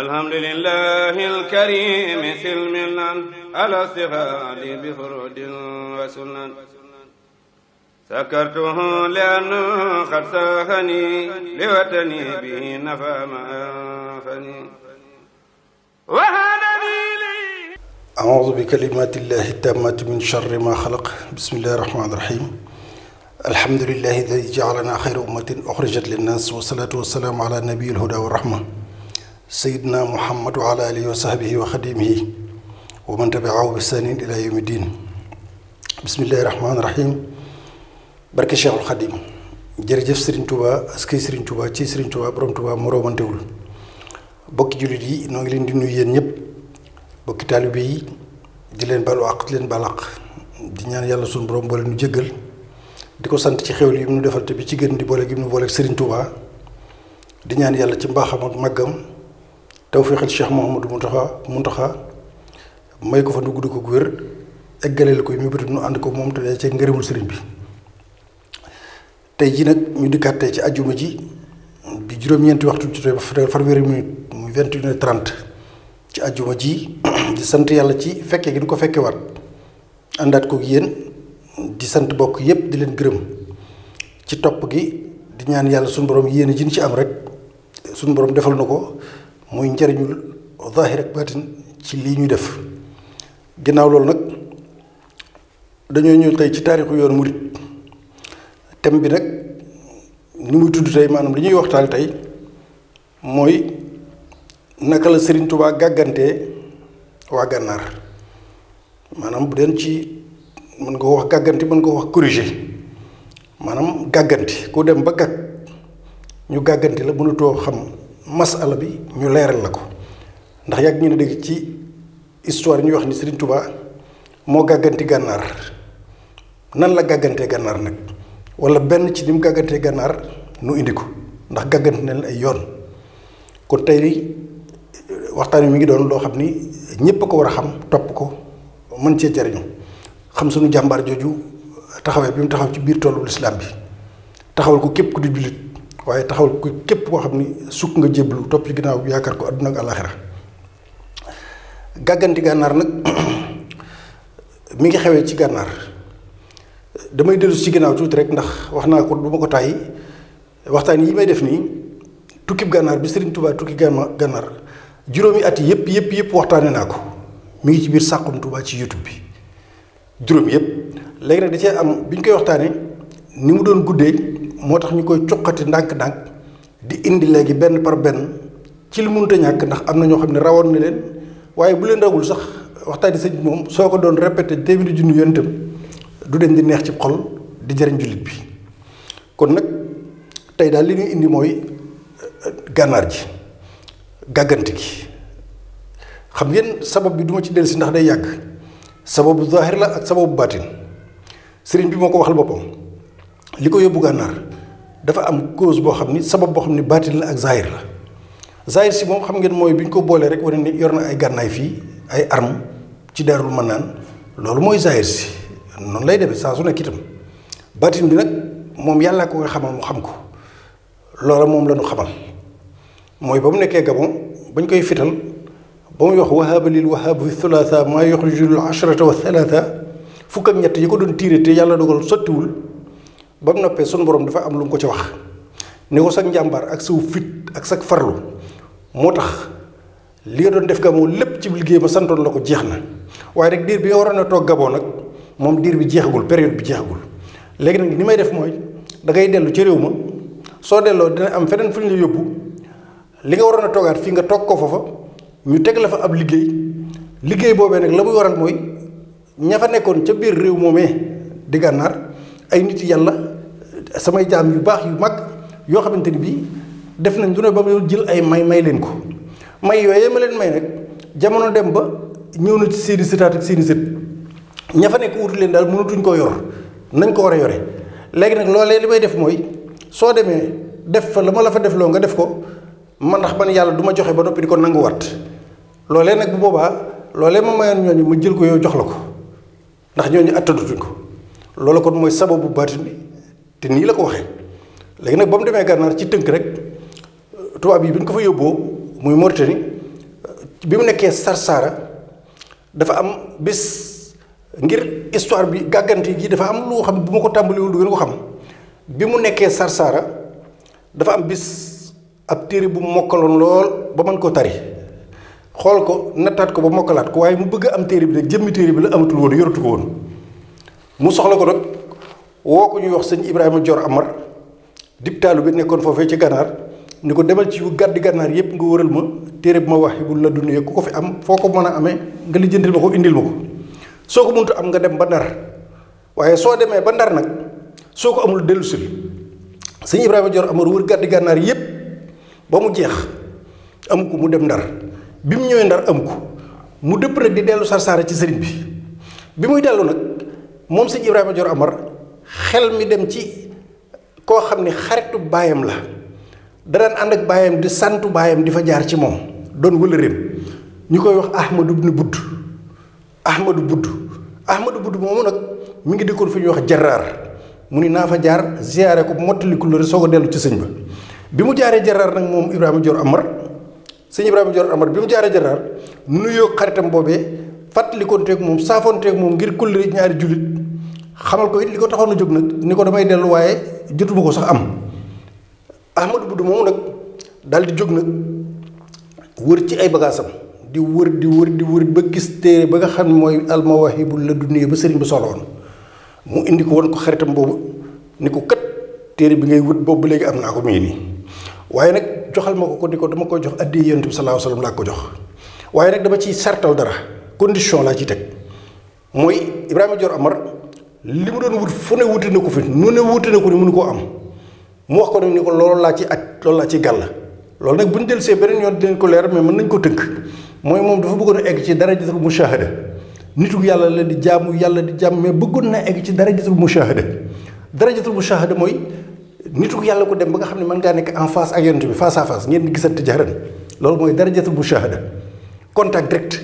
alhamdulillahi alkarimi silmilan ala sihadi bi furudin wa sunan sakartuhu liannu qad sahani liwatani bihi nafa ma anfani wa hadani li a'udhu bi kalimatillahi tammati min sharri ma khalaq bismillahir rahmanir rahim alhamdulillahi alladhi ja'alana khayra ummatin ukhrijat lin-nas wa salatu wassalamu ala nabiyyil huda wa rahmah sayyidina muhammad wa ala alihi wa sahbihi wa xadimihi wa man tabi'ahu bi ihsanin ila yawmi din bismillahi rahmaani rahim barke Cheikhul Xadim jërëjëf Serigne Touba askay Serigne Touba ci Serigne Touba borom Touba moo romantewul bokki jullit yi noo ngi leen di nuyu yéen ñëpp bokki taalibe yi di leen balu àq di leen baal àq di ñaan yàlla suñu borom boole nu jéggal di ko sant ci xéwal yi mu nu defal te bi ci gën di boole gi mu booleeg Serigne Touba di ñaan yàlla ci mbaaxam ak màggam tawfiixal Cheikh Mouhamadou Mountakha may ko fa nu gudd ko gu wér eggaleel ko yi mu bëtu nu ànd ko moom te day ci ngërëmul sëriñ bi tey ji nag ñu dikkaat tey ci ajjuma ji bi juróom-ñeenti waxtu ci fanweeri minute muy 21h30 ci ajjuma ji di sant yàlla ci fekke gi nu ko fekke waat àndaat ko yéen di sant bokk yépp di leen gërëm ci topp gi di ñaan yàlla suñu borom yéen ji ñu ci am rek suñu borom defal na ko muy njariñul zaahir ak baatin ci lii ñuy def ginnaaw loolu nag dañoo ñëw tey ci taarixu yoonu murit thème bi nag ni muy tudd tey maanaam li ñuy waxtaan tey mooy naka la Serigne Touba gàggantee waa gànnaar maanaam bu deen ci mën nga wax gàgganti mën nga wax corriger maanaam gàgganti ku dem ba gàgg ñu gàgganti la mënutoo xam masala bi ñu leeral la ko ndax yàgg ñu ne dégg ci histoire yi ñuy wax ni Serigne Touba moo gàgganti gànnaar nan la gàggantee gànnaar nag wala benn ci ni mu gàggantee gànnaar nu indi ko ndax gàgganti na leen ay yoon kon tey waxtaan wi mi ngi doon loo xam ni ñépp a ko war a xam topp ko mën cee jariñu xam suñu jàmbaar jooju taxawee bi mu taxaw ci biir toolu lislaam bi taxawal ko képp ku di jullit waaye taxawal ko képp koo xam ni sukk nga jébbalu topp ci ginnaaw yaakaar ko àdduna ak àllaaxira gàgganti gànnaar nag mi ngi xewee ci gànnaar damay dellu ci ginnaaw tuuti rek ndax wax naa ko du ma ko tàyyi waxtaan yi may def nii tukkib gànnaar bi Serigne Touba tukki gànnaar juróomi at yi yëpp waxtaane naa ko mi ngi ci biir Saxum Touba ci YouTube bi juróomi yëpp léegi nag da cee am bi ñu koy waxtaane ni mu doon guddee moo tax ñu koy cuqati ndànk-ndànk di indi léegi benn par benn ci li mënut a ñàkk ndax am na ñoo xam ne rawoon na leen waaye bu leen rawul sax waxtaani sëñ moom soo ko doon répété téeméeri junni yoon itam du den di neex ci xol di jëriñ jullit bi kon nag tey daal li ñuy indi mooy gànnaar ji gàggante gi xam ngeen sabab bi duma ci dellu si ndax day yàgg sababu zaahir la ak sababu baatin sëriñ bi moo ko waxal boppam li ko yóbbu gànnaar dafa am cause boo xam ni sabab boo xam ni baatin la ak zaahir la zaahir si moom xam ngeen mooy bi ñu ko boolee rek wane ni yor na ay gànnaay fii ay arme ci Daarul Manaan loolu mooy zaahir si noonu lay demee saa su nekk itam baatin bi nag moom yàllaa ko koy xamal mu xam ko loola moom la ñu xamal mooy ba mu nekkee Gabon bañ koy fital ba muy wax wahaaba lil wahaabu fi thulaatha maa yuxrijul ashrata wa thalaatha fukk ak ñett yi ko doon tiire te yàlla dogal sottiwul ba mu noppee sunu borom dafa am lu mu ko ci wax ne ko sag njàmbaar ak saw fit ak sag farlu moo tax li nga doon def Gabon lépp ci liggéey ma santoon la ko jeex na waaye rek diir bi nga waroon a toog Gabon nag moom diir bi jeexagul période bi jeexagul léegi nag ni may def mooy da ngay dellu ci réew ma soo delloo dina am feneen fu ñu la yóbbu li nga waroon a toogaat fii nga toog ko fa ñu teg la fa ab liggéey boobee nag la muy waral mooy ña fa nekkoon ca biir réew moomee di gànnaar ay nit yàlla samay jaam yu baax yu mag yoo xamante ni bii def nañ du ne ba mu jël ay may leen ko may yooyee ma leen may nag jamono dem ba ñëw na ci seeni sëtaat ak seeni sët ña fa nekk wuti leen daal mënatuñ koo yor nañ ko war a yore léegi nag loolee li may def mooy soo demee def fa la ma la fa def loo nga def ko man ndax man yàlla du ma joxe ba noppi di ko nanguwaat loolee nag bu boobaa loolee ma mayoon ñooñu ma jël ko yow jox la ko ndax ñooñu attandatuñ ko loolu kon mooy sababu baatin bi te nii la ko waxee léegi nag ba mu demee gànnaar ci tënk rek tubaab yi bi ñu ko fa yóbboo muy Mauritanie bi mu nekkee Sarsara dafa am bis ngir histoire bi gàggante gi dafa am lu xam bu ma ko tàmbaliwul du ngeen ko xam bi mu nekkee Sarsara dafa am bis ab téere bu mokkaloon lool ba mën koo tari xool ko nattaat ko ba mokkalaat ko waaye mu bëgg am téere bi nag jëmmi téere bi la amatul woon yoratu ko woon mu soxla ko nag woo ko ñuy wax sëñ Ibrahima Dior Amar dibtaalu bi nekkoon foofee ci gànnaar ni ko demal ci yu gàddi gànnaar yépp nga wëral ma téere bi ma wax bu la dund ku ko fi am foo ko mën a amee nga lijjantil ma ko indil ma ko soo ko mënut am nga dem ba Ndar waaye soo demee ba Ndar nag soo ko amul dellu sil sëñ Ibrahima Dior Amar wër gàddi gànnaar yépp ba mu jeex am ko mu dem Ndar bi mu ñëwee Ndar am ko mu dëpp nag di dellu Sarsara ci sëriñ bi muy dellu nag moom sëñ Ibrahima Dior Amar xel mi dem ci koo xam ne xaritu baayam la da daan ànd ak baayam di santu baayam di fa jaar ci moom doon wëlëreem ñu koy wax Ahmadu ibn Budd Ahmadu Budd moomu nag mi ngi dëkkoon fi ñuy wax Jaraar mu ni naa fa jaar ziyaare ko mottaliku la soo ko dellu ci sëñ ba bi mu jaaree Jaraar nag moom Ibrahima Dior Amar sëñ Ibrahima Dior Amar bi mu jaaree Jaraar nuyoo xaritam boobee fàttalikoonteeg moom saafoonteeg moom ngir kullëre ñaari jullit xamal ko it li ko taxoon a jóg nag ni ko damay dellu waaye jotuma ko sax am Ahmadu Budd moomu nag daal di jóg nag wër ci ay bagaasam di wër ba gis téere ba nga xam ne mooy almawahibul ladunniya ba sëriñ ba soxla woon mu indi ko woon ko xaritam boobu ni ko kat téere bi ngay wut boobu ba léegi am naa ko muy nii waaye nag joxal ma ko ni ko dama koy jox addi yonent bi sallallahu alayhi wasallam laa ko jox waaye nag dama ciy sartal dara condition laa ciy teg mooy Ibrahima Dior Amar li mu doon wut fu ne wuti na ko fi nu ne wuti na ko ni mënu koo am mu wax ko nag ni ko loolu laa ci aj loolu laa ci gàll loolu nag bu ñu dellusee beneen yoon dinañ ko leer mais mën nañ ko tënk mooy moom dafa bëggoon a egg ci darajatul mushahada nitu yàlla la di jaamu mais bëggoon na egg ci darajatul mushahada mooy nitu yàlla ko dem ba nga xam ne mën ngaa nekk en face ak yonent bi face à face ngeen di gisante jaxaran loolu mooy darajatul mushahada contact direct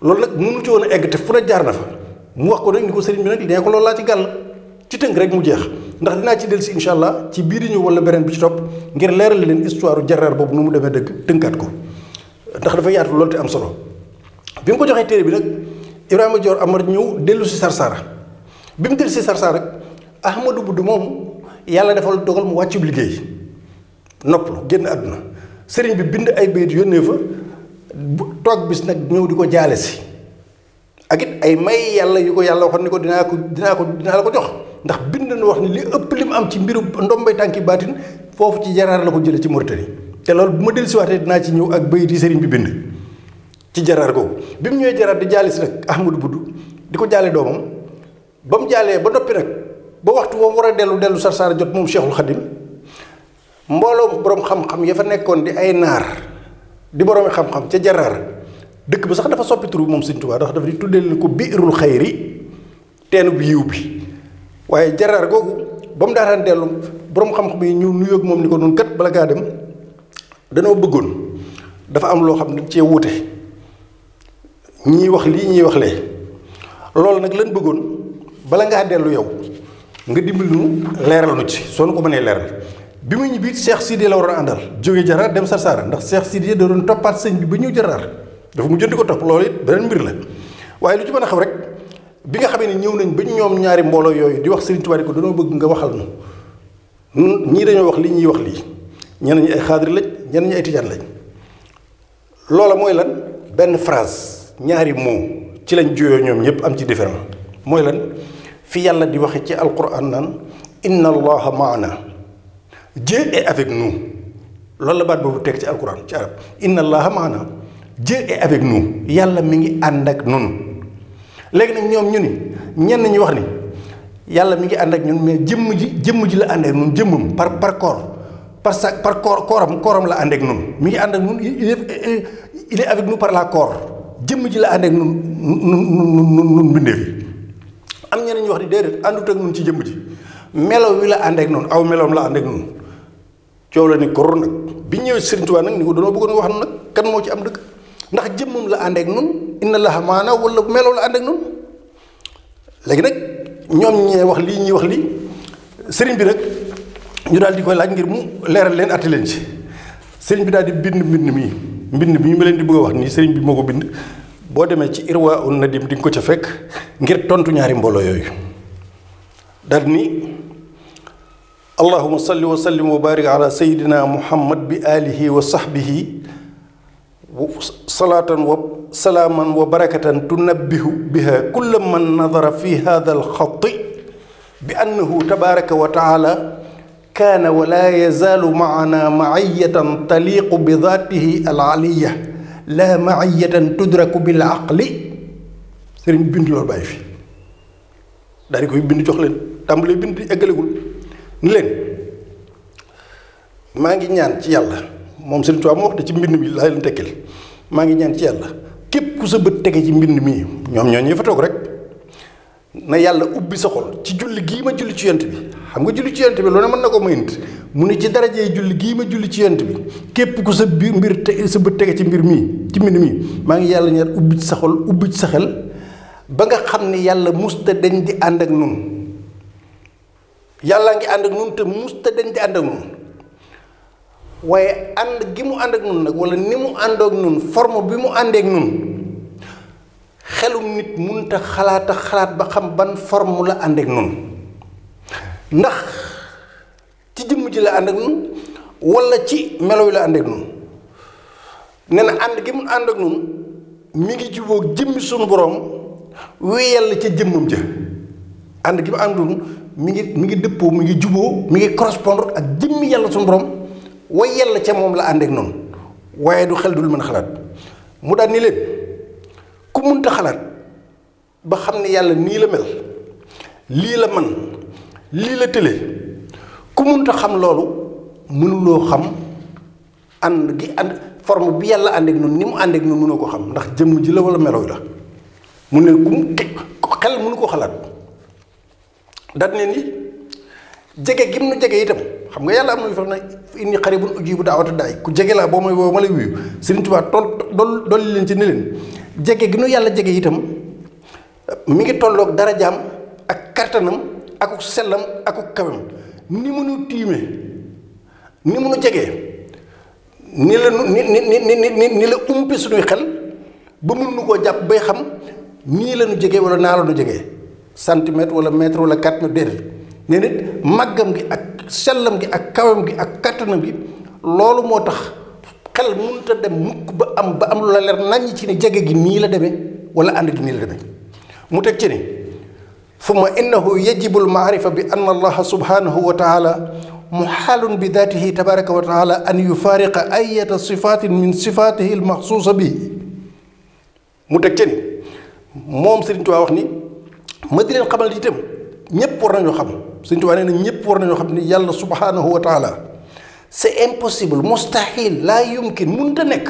loolu nag mënu ci woon a egg te fu ne jaar na fa mu wax ko nag ni ko sëriñ bi nag nee ko loolu laa ci gàll ci tënk rek mu jeex ndax dinaa ci dellusi incha allah ci biir ñëw wala beneen bi ci topp ngir leeral leen histoire Jaraar boobu nu mu demee dëgg tënkaat ko ndax dafa yaatu loolu te am solo bi mu ko joxee téere bi nag Ibrahima Dior Amar ñëw dellu si Sarsara bi mu dellu si Sarsara rek Ahmadu Budd moom yàlla defal dogal mu wàccub liggéey noppalu génn àdduna sëriñ bi bind ay bayit yónnee fa toog bis nag ñëw di ko jaale si ak it ay may yàlla yu ko yàlla waxoon ni ko dinaa la ko jox ndax bind na wax ni li ëpp li mu am ci mbiru ndombay tànki baatin foofu ci Jaraar la ko jële ci Mauritanie te loolu bu ma dellusiwaatee dinaa ci ñëw ak bayit yi sëriñ bi bind ci Jaraar googu bi mu ñëwee Jaraar di jaale si nag Ahmadu Budd di ko jaale doomam ba mu jaalee ba noppi nag ba waxtu boobu war a dellu Sarsara jot moom Cheikhul Khadim mbooloo borom xam-xam ya fa nekkoon di ay naar di boroomi xam-xam ca Jaraar dëkk ba sax dafa soppi tur bi moom Sëñ Tuubaa dafa di tuddee leen ko biirul xayri teenu bi yiw bi waaye Jaraar googu ba mu daataan dellu borom xam-xam yi ñu nuyoog moom ni ko noonu kat bala ngaa dem danoo bëggoon dafa am loo xam ne cee wuute ñii wax lii ñuy wax lee loolu nag lan bëggoon bala ngaa dellu yow nga dimbali nu leeral nu ci soo nu ko mënee leeral bi mu ñibbi Cheikh Sidiya la waroon àndal jóge Jaraar dem Sarsara ndax Cheikh Sidiya da doon toppaat sëñ bi ba ñëw Jaraar dafa mu jënd ko topp loolu it beneen mbir la waaye lu ci mën a xam rek bi nga xamee ni ñëw nañ ba ñoom ñaari mbooloo yooyu di wax Sëriñ Tuubaa di ko danoo bëgg nga waxal nu ñii dañoo wax lii ñuy wax lii ñeneen ñi ay xaadir lañ ñeneen ñi ay tijaan lañ loola mooy lan benn phrase ñaari mot ci lañ juyoo ñoom ñëpp am ci différent mooy lan fi yàlla di waxe ci alquran naan inna allaha maana Dieu est avec nous loolu la baat boobu teg ci alquran ci arab inna allaha maana Dieu est avec nous yàlla mi ngi ànd ak nun léegi nag ñoom ñu ni ñenn ñi wax ni yàlla mi ngi ànd ak ñun mais jëmm ji la ànd ak ñun jëmmam par corps par kooram la ànd ak ñun mi ngi ànd ak ñun il est avec nous par la corps jëmm ji la ànd ak ñun mbindee fi am ñeneen ñu wax ni déedéet àndut ak ñun ci jëmm ji melo wi la ànd ak ñun aw meloom la ànd ak ñun coow la ni kor nag bi ñëwee Sëriñ Tuubaa nag ni ko dañoo bëggoon wax nag kan moo ci am dëgg ndax jëmmam la ànd ak ñun inna allaha maana wala melo la ànd ak ñun léegi nag ñoom ñee wax lii ñuy wax lii sëriñ bi nag ñu daal di koy laaj ngir mu leeral leen atti leen ci sëriñ bi daal di bind mbind mii mbind bi ma leen di bëgg a wax nii sëriñ bi moo ko bind boo demee ci Irwa un Nadim di nga ko ca fekk ngir tontu ñaari mbooloo yooyu dal ni allahuma salli wa sallim wa barik ala sayidina muhammad bi alihi wa sahbihi salaatan wa salaaman wa barakatan tunabbihu biha kulla man nadara fi hada alxati bi annahu tabaraka wa taala kaana wa laa yazaalu maana maiyatan taliqu bi daatihi alaliya laa maiyatan tudraku bil aqli sëriñ bind loolu bàyyi fi daal di koy bind jox leen tàmbalee bind eggalegul ni leen maa ngi ñaan ci yàlla moom Sëriñ Tuubaa moo wax de ci mbind mi laa leen tekkil maa ngi ñaan ci yàlla képp ku sa bët tege ci mbind mi ñoom ñoo ñi fa toog rek na yàlla ubbi sa xol ci julli gii ma julli ci yonent bi xam nga julli ci yonent bi loolu mën na ko may nit mu ne ci darajee julli gii ma julli ci yonent bi képp ku sa mbir sa bët tege ci mbir mii ci mbind mii maa ngi yàlla ñaan ubbi ci sa xol ubbi ci sa xel ba nga xam ne yàlla musta dañ di ànd ak nun yàllaa ngi ànd ak nun te musta dañ di ànd ak nun waaye ànd gi mu ànd ak nun nag wala ni mu àndoog nun forme bi mu àndeek nun xelum nit munta xalaat ba xam ban forme la àndeek nun ndax ci jëmm ji la ànd ak nun wala ci melo yi la àndeek nun nee na ànd gi mu ànd ak nun mi ngi jubóog jëmmi sunu borom wéyal ca jëmmam ja ànd gi mu ànd nun mi ngi dëppoo mi ngi juboo mi ngi correspondre ak jëmmi yàlla sunu borom way yàlla ca moom la àndeek noonu waaye du xel dul mën a xalaat mu daal ni leen ku munta xalaat ba xam ne yàlla nii la mel lii la man lii la tële ku munta xam loolu mënuloo xam ànd gi ànd forme bi yàlla àndeek noonu ni mu àndeek noonu mënoo ko xam ndax jëmm ji la wala melow la mu ne ku xel mënu ko xalaat daal ne ni jege gim nu jege itam xam nga yàlla am na yu fa na inni xaribun ujibu daawata daay ku jege laa boo may woo ma lay wuyu Sëriñ Tuubaa dolli leen ci ne leen jege gi nu yàlla jege itam mi ngi tolloog darajaam ak kartanam akuk sellam akuk kawam ni mu nu tiime ni mu nu jegee ni la ni la umpe suñuy xel ba mun nu koo jàpp bay xam nii la nu jegee wala naa la nu jegee centimètre wala mètre wala 4 mètres déedéet ne nit màggam gi ak sellam gi ak kawam gi ak kattanam gi loolu moo tax xel mënut a dem mukk ba am lu la leer naññ ci ne jege gi nii la demee wala ànd gi nii la demee mu teg ci ni summa innahu yajibu almaarifa bi anna allaha subhanahu wa taala muxaalun bi daatihi tabaraka wa taala an yufaariqa ayata sifatin min sifatihi almaxsuusa bi mu teg ci ni moom Sëriñ Tuubaa wax ni ma di leen xamal itam ñépp war nañoo xam Sëriñ Tuubaa nee na ñépp war nañoo xam ni yàlla subhanahu wa taala c'est impossible mustahil laa yumkin mënta nekk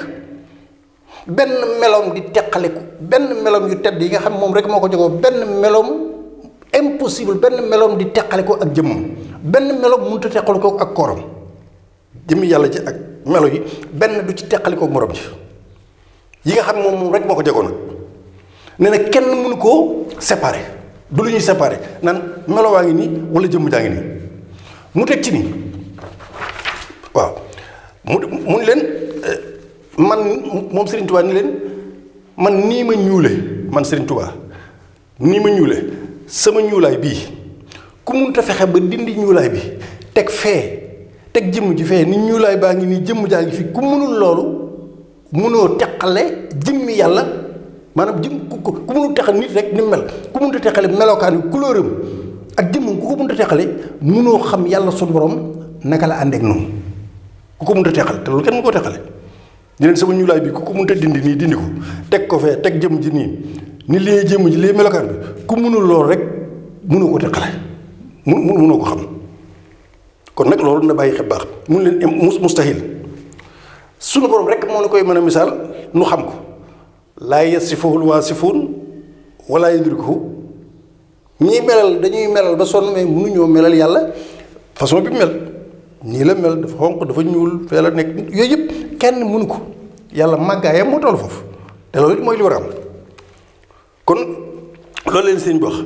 benn meloom di teqaliku benn meloom yu tedd yi nga xam moom rek moo ko jogoo benn meloom impossible benn meloom di teqaliku ak jëmmam benn meloom mënta teqaliko ak kooram jëmmi yàlla ji ak melo yi benn du ci teqaliko ak morom ji yi nga xam moom rek moo ko jogoo nag nee na kenn mënu koo séparer du lu ñuy séparer naan melo waa ngi nii wala jëmm jaa ngi nii mu teg ci nii waaw mu ni leen man moom Sëriñ Tuubaa ni leen man nii ma ñuule man Sëriñ Tuubaa nii ma ñuule sama ñuulaay bii ku munta fexe ba dindi ñuulaay bi teg fee teg jëmm ji fee ni ñuulaay baa ngi nii jëmm jaa ngi fi ku munul loolu munoo teqale jëmmi yàlla maanaam jëm ku munul teqale nit rek ni mel ku munta teqale melokaan wi couleur am ak jëmmam ku ko munta teqale munoo xam yàlla sunu borom naka la àndeek noonu ku ko mënta teqale te loolu kenn mu ko teqale ñu leen sama ñuulaay bi ku ko mënta dindi nii dindi ko teg ko fee teg jëm ji nii ni lii jëm ji lii melokaan bi ku mënul loolu rek mënoo ko teqale mënoo ko xam kon nag loolu na bàyyi xel baax mun leen mustahil sunu borom rek moo na koy mën a misaal nu xam ko laa yasifuhul waasifuun wala yudrikuhu ñii melal dañuy melal ba sonn mais mënuñoo melal yàlla façon bi mel nii la mel dafa xonq dafa ñuul fee la nekk yooyu yëpp kenn mënu ko yàlla màggaayam moo toll foofu te loolu it mooy li war a am kon loolu leen sëñ bi wax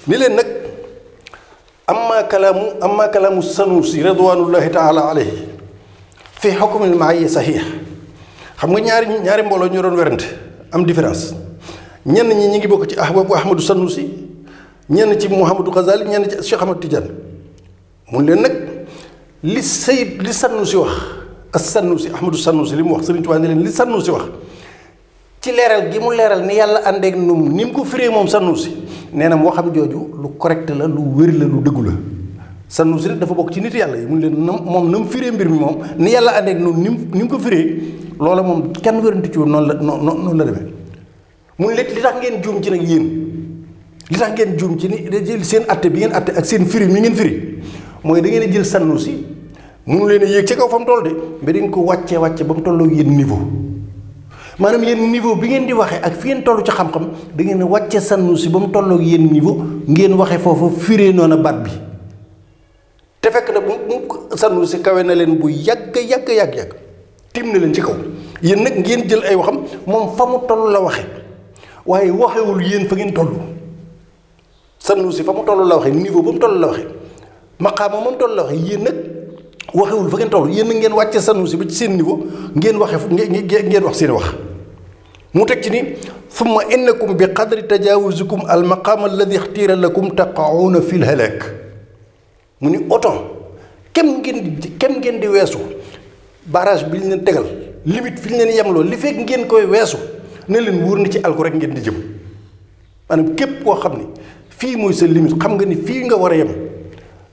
ni leen nag amma kalaamu sanusi ridwanullahi taala alayhi fi xukmil maaya saxiix xam nga ñaari mbooloo ñu doon werante am différence ñenn ñi ñi ngi bokk ci Ahmadu Sanusi ñenn ci Mouhamadou Ghazali ñenn ci Cheikh Ahmad Tidiane mun leen nag li Sanusi wax as-Sanusi Ahmadu Sanusi li mu wax Sëriñ Tuubaa ne leen li Sanusi wax ci leeral gi mu leeral ni yàlla àndeek num ni mu ko firee moom Sanusi nee na moo xam jooju lu correct la lu wér la lu dëggu la Sanusi rek dafa bokk ci nit yàlla yi mun leen moom na mu firee mbir mi moom ni yàlla àndeek num ni mu ko firee loola moom kenn wérantu ci woon noonu la demee mun leen li tax ngeen juum ci nag yéen li tax ngeen juum ci ni seen atte bi ngeen atte ak seen firi mi ngeen firi mooy da ngeen a jël Sanusi mënu leen a yéeg ci kaw fa mu toll de mais dañ ko wàcce ba mu tolloo yéen niveau maanaam yéen niveau bi ngeen di waxee ak fi ngeen toll ci xam-xam da ngeen a wàcce Sanusi ba mu tolloo yéen niveau ngeen waxee foofu firee noonu baat bi te fekk na bu Sanusi kawe na leen bu yàgg tim na leen ci kaw yéen nag ngeen jël ay waxam moom fa mu toll la waxe waaye waxewul yéen fa ngeen toll Sanusi fa mu toll la waxe niveau ba mu toll la waxe maqaama moom toll la waxe yéen nag waxewul fa ngeen toll yéen nag ngeen wàcce Sanusi ba ci seen niveau ngeen waxe ngeen wax seen wax mu teg ci ni summa innakum bi qadri tajawuzikum al maqaama alladi ixtiira lakum taqauna fi l halak mu ni autant kem ngeen di weesu barrage bi ñu leen tegal limite fi ñu leen yemloo li fekk ngeen koy weesu ne leen wóor na ci alku rek ngeen di jëm maanaam képp koo xam ni fii mooy sa limite xam nga ni fii nga war a yem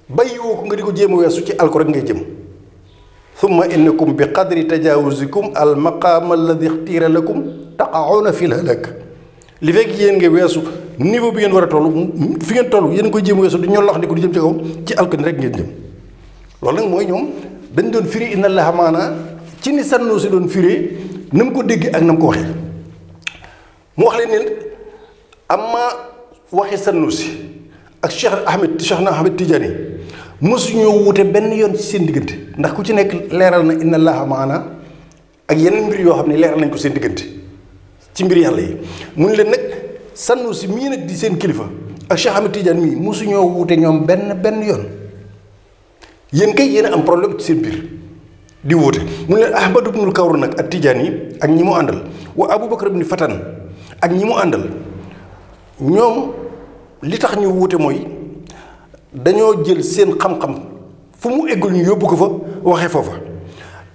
bàyyiwoo ko nga di ko jéem a weesu ci alku rek ngay jëm summa innakum bi qadri tajawuzikum al maqaama alladi ixtiira lakum taqauna fi l halak li fekk yéen nga weesu niveau bi ngeen war a toll fi ngeen toll yéen koy jéem a weesu du ñoo lox ni ko di jëm ci kaw ci alku ni rek ngeen jëm loolu nag mooy ñoom dañ doon firi inna allaha maana ci ni Sanusi doon firee na mu ko déggee ak na mu ko waxee mu wax leen ne amma waxi Sanusi ak Cheikh na Ahmed Tidiane mosu ñoo wute benn yoon ci seen diggante ndax ku ci nekk leeral na inna allaha maana ak yeneen mbir yoo xam ne leeral nañ ko seen diggante ci mbir yàlla yi mun leen nag Sanusi mii nag di seen kilifa ak Cheikh Ahmed Tidiane mii mosu ñoo wute ñoom benn yoon yéen kay yéen a am problème ci seen biir di wóote mu ne leen Ahmad ibnul Kawr nag ak Tijaan yi ak ñi mu àndal wa Aboubacar ibn Fatan ak ñi mu àndal ñoom li tax ñu wuute mooy dañoo jël seen xam-xam fu mu eggul ñu yóbbu ko fa waxee foofa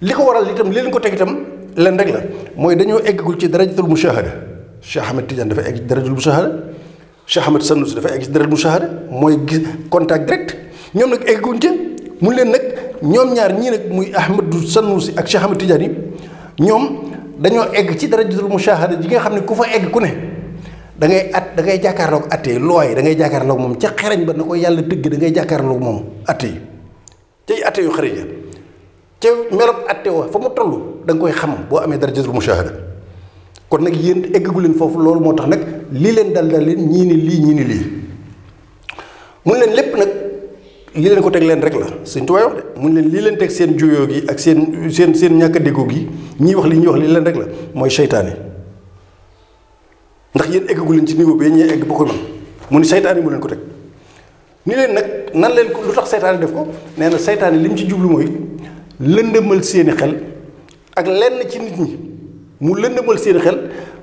li ko waral itam li leen ko teg itam leen rek la mooy dañoo eggagul ci darajatul mushahada Cheikh Ahmed Tidiane dafa egg ci darajatul mushahada Cheikh Ahmed Sanusi dafa egg ci darajatul mushahada mooy gis contact direct ñoom nag egguñ ca mu leen nag ñoom ñaar ñii nag muy Ahmadu Sanusi ak Cheikh Ahmed Tidiane yi ñoom dañoo egg ci darajatul mushahada ji nga xam ne ku fa egg ku ne da ngay jàkkaarloog atte yi looy da ngay jàkkaarloog moom ca xereñ ba na ko yàlla tëgg da ngay jàkkaarloog moom atte yi cay atte yu xareñ ya ca melob atte wa fa mu toll da nga koy xam boo amee darajatul mushahada kon nag yéen eggagu leen foofu loolu moo tax nag lii leen dal leen ñii ni lii mun leen lépp nag lii leen ko teg leen rek la Sëñ Tuubaa wax de mun leen lii leen teg seen juyoo gi ak seen ñàkk a déggoo gi ñii wax li ñuy wax lii leen rek la mooy seytaane ndax yéen eggagu leen ci niveau bi ñee egg ba ko man mu ni seytaane mu leen ko teg ni leen nag nan leen ko lu tax seytaane def ko nee na seytaane li mu ci jublu mooy lëndëmal seeni xel ak lenn ci nit ñi mu lëndëmal seeni xel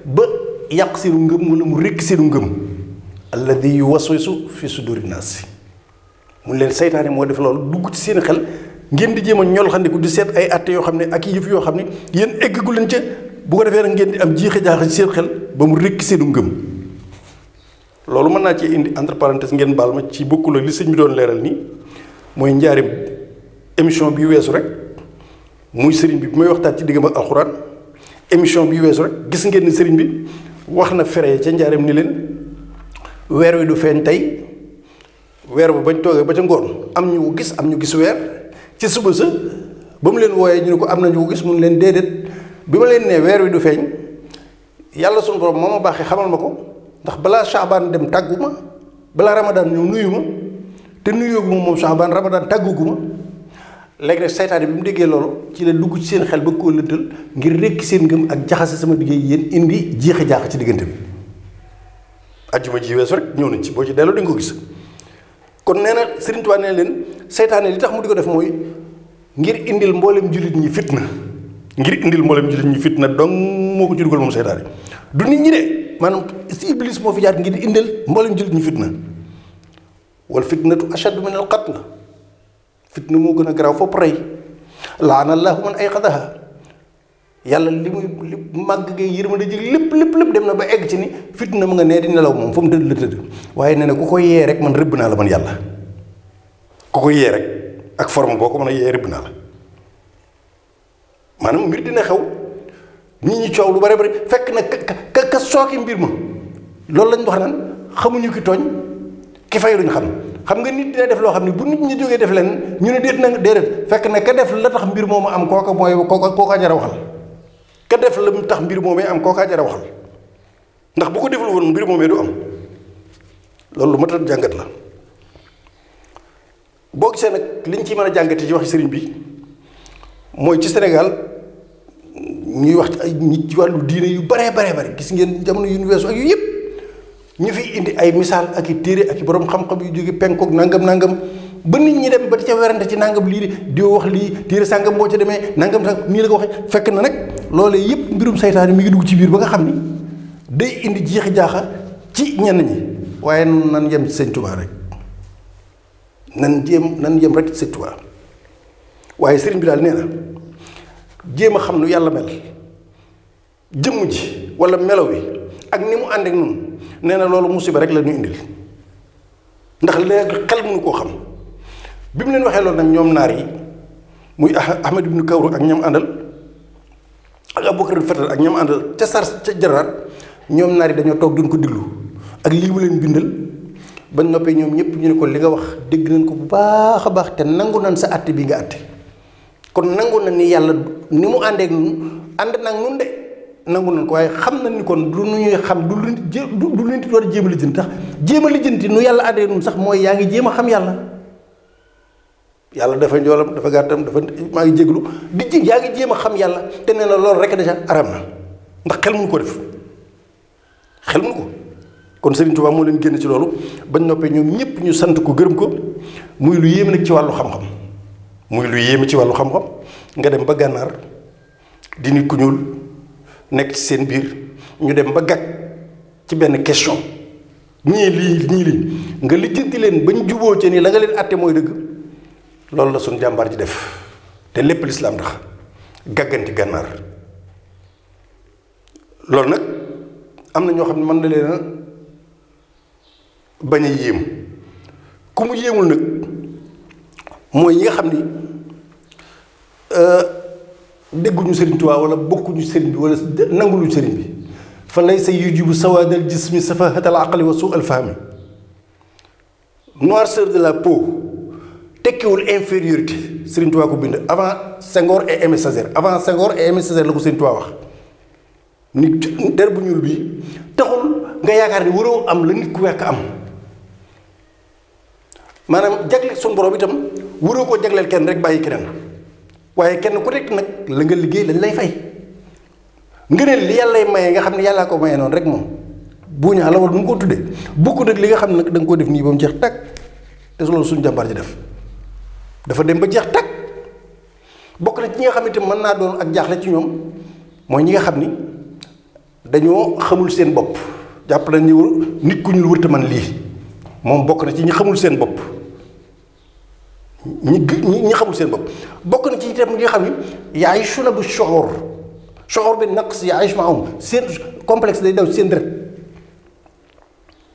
ba yàq seenu ngëm wala mu rékk seenu ngëm alladi yuwaswisu fi suduri naas mun leen seytaane moo def loolu dugg ci seen xel ngeen di jéem a ñol xandiku di seet ay atte yoo xam ne ak yëf yoo xam ne yéen eggagu leen ca bu ko defee nag ngeen di am jiixe jaaxa ci seen xel ba mu rékki seenu ngëm loolu mën naa ci indi entre parenthèse ngeen baal ma ci bokkul ak li sëñ bi doon leeral nii mooy njaarim émission bi weesu rek muy sëriñ bi may waxtaan ci diggam ak alxuraan émission bi weesu rek gis ngeen ni sëriñ bi wax na fere ca njaarim ni leen weer wi du feeñ tey weer ba bañ toogee ba ca ngoon am ñu ko gis am ñu gis weer ci suba sa ba mu leen wooyee ñu ne ko am na ñu ko gis mun leen déedéet bi ma leen nee weer wi du feeñ yàlla sunu borom moo ma baaxee xamal ma ko ndax balaa Chaabaan dem tàggu ma balaa Ramadaan ñëw nuyu ma te nuyoo gu ma moom Chaabaan Ramadaan tàggugu ma léegi nag seytaane bi mu déggee loolu ci la dugg ci seen xel ba koo lëntal ngir rekki seen ngëm ak jaxase sama liggéey yéen indi jeexe jaax ci diggante bi ajjuma ji weesu rek ñëw nañ ci boo ci delloo dañ ko gis kon nee na Sëriñ Tuubaa nee leen seytaane li tax mu di ko def mooy ngir indil mboolem jullit ñi fitna ngir indil mboolem jullit ñi fitna dong moo ko ci dugal moom seytaane du nit ñi de maanaam si iblis moo fi jaar ngir indil mboolem jullit ñi fitna wal fitnatu ashaddu min al qatl fitna moo gën a garaaw fopp rey laana allahu man ayqadaha yàlla li màgg gay yërmande ji lépp dem na ba egg ci ni fitna mu nga nee di nelaw moom fa mu tëdd la tëdd waaye nee na ku ko yee rek man rëbb naa la man yàlla ku ko yee rek ak forme boo ko mën a yee rëbb naa la maanaam mbir dina xew nit ñi coow lu bare bari fekk na ka sooki mbir ma loolu lañ wax naan xamuñu ki tooñ ki fay luñ xam nga nit dina def loo xam ne bu nit ñi jógee def leen ñu ne déet na déedéet fekk na ka def la tax mbir moomu am kooka mooy kooka jar a waxal ka def la tax mbir moomee am kooka jar a waxal ndax bu ko deful woon mbir moomee du am loolu lu mat a jàngat la boo gisee nag liñ ci mën a jàngate ci waxi sëriñ bi mooy ci Sénégal ñuy wax ci ay nit ci wàllu diine yu bare gis ngeen jamono yu ñu weesu ak yu yëpp ñu fi indi ay misaal ak i téere ak i borom xam-xam yu jóge penkook nangam ba nit ñi dem ba di ca werante ci nangam lii di wax lii téere sàngam boo ca demee nangam sàngam nii la ko waxee fekk na nag loolee yëpp mbirum saytaane mi ngi dugg ci biir ba nga xam ni day indi jeexi jaaxa ci ñenn ñi waaye nan yem ci sëñ Tuubaa rek nan yem rek ci sëñ Tuubaa waaye sëriñ bi daal nee na jéem a xam nu yàlla mel jëmm ji wala melo wi ak ni mu ànd ak nun nee na loolu musiba rek la ñu indil ndax léegi xel mënu koo xam bi mu leen waxee loolu nag ñoom naar yi muy Ahmad ibnu Kawru ak ñam àndal ak Abubakar Fatal ak ñam àndal ca sar ca Jaraar ñoom naar yi dañoo toog duñ ko diglu ak lii mu leen bindal bañ noppee ñoom ñëpp ñu ne ko li nga wax dégg nañ ko bu baax a baax te nangu nañ sa àtte bi nga àtte kon nangu na ni yàlla ni mu àndeek nun ànd nag nun de nangu nañ ko waaye xam na ni kon du nu ñuy xam du lu nit war a jéem a lijjanti tax jéem a lijjanti nu yàlla àndee nun sax mooy yaa ngi jéem a xam yàlla dafa njoolam dafa gàttam dafa maa ngi jéglu yaa ngi jéem a xam yàlla te nee na loolu rek déjà aram na ndax xel mënu ko def xel mënu ko kon Serigne Touba moo leen génn ci loolu bañ noppee ñoom ñëpp ñu sant ko gërëm ko muy lu yéeme nag ci wàllu xam-xam nga dem ba gànnaar di nit ku ñuul nekk ci seen biir ñu dem ba gàgg ci benn question ñii lii nga lijjanti leen bañ juboo ci ni la nga leen àtte mooy dëgg loolu la suñ jàmbaar ji def te lépp lislaam tax gàgganti gànnaar loolu nag am na ñoo xam ne mën na leen a bañ a yéem ku mu yéemul nag mooy ñi nga xam ni dégguñu sëriñ Tuubaa wala bokkuñu sëriñ bi wala nanguluñu sëriñ bi fa laysa yujibu sawaadal jismi safahatal aqli wa suu al fahmi noirceur de la peau tekkiwul infériorité sëriñ Tuubaa ko bind avant Senghor et Aimé Césaire la ko sëriñ Tuubaa wax nit der bu ñuul bii taxul nga yaakaar ni waroo am la nit ku wekk am maanaam jagleel suñu borom itam waroo koo jagleel kenn rek bàyyi keneen waaye kenn ku nekk nag la nga liggéey lañ lay fay ngëneel li yàlla maye nga xam ne yàllaa ko maye noonu rek moom buuñaa la wala nu mu ko tuddee bukk nag li nga xam ne nag da nga koo def nii ba mu jeex tàkk te loolu suñu jàmbaar ji def dafa dem ba jeex tàkk bokk na ci ñi nga xam ne itam mën naa doon ak jaaxle ci ñoom mooy ñi nga xam ni dañoo xamul seen bopp jàpp nañ ni nit ku ñuul wërta man lii moom bokk na ci ñi xamul seen bopp ñi xamul seen bopp bokk na ci itam ñi nga xam ni yaay suna bu soxor bi naqs yaay maahum seen complexe day daw seen deret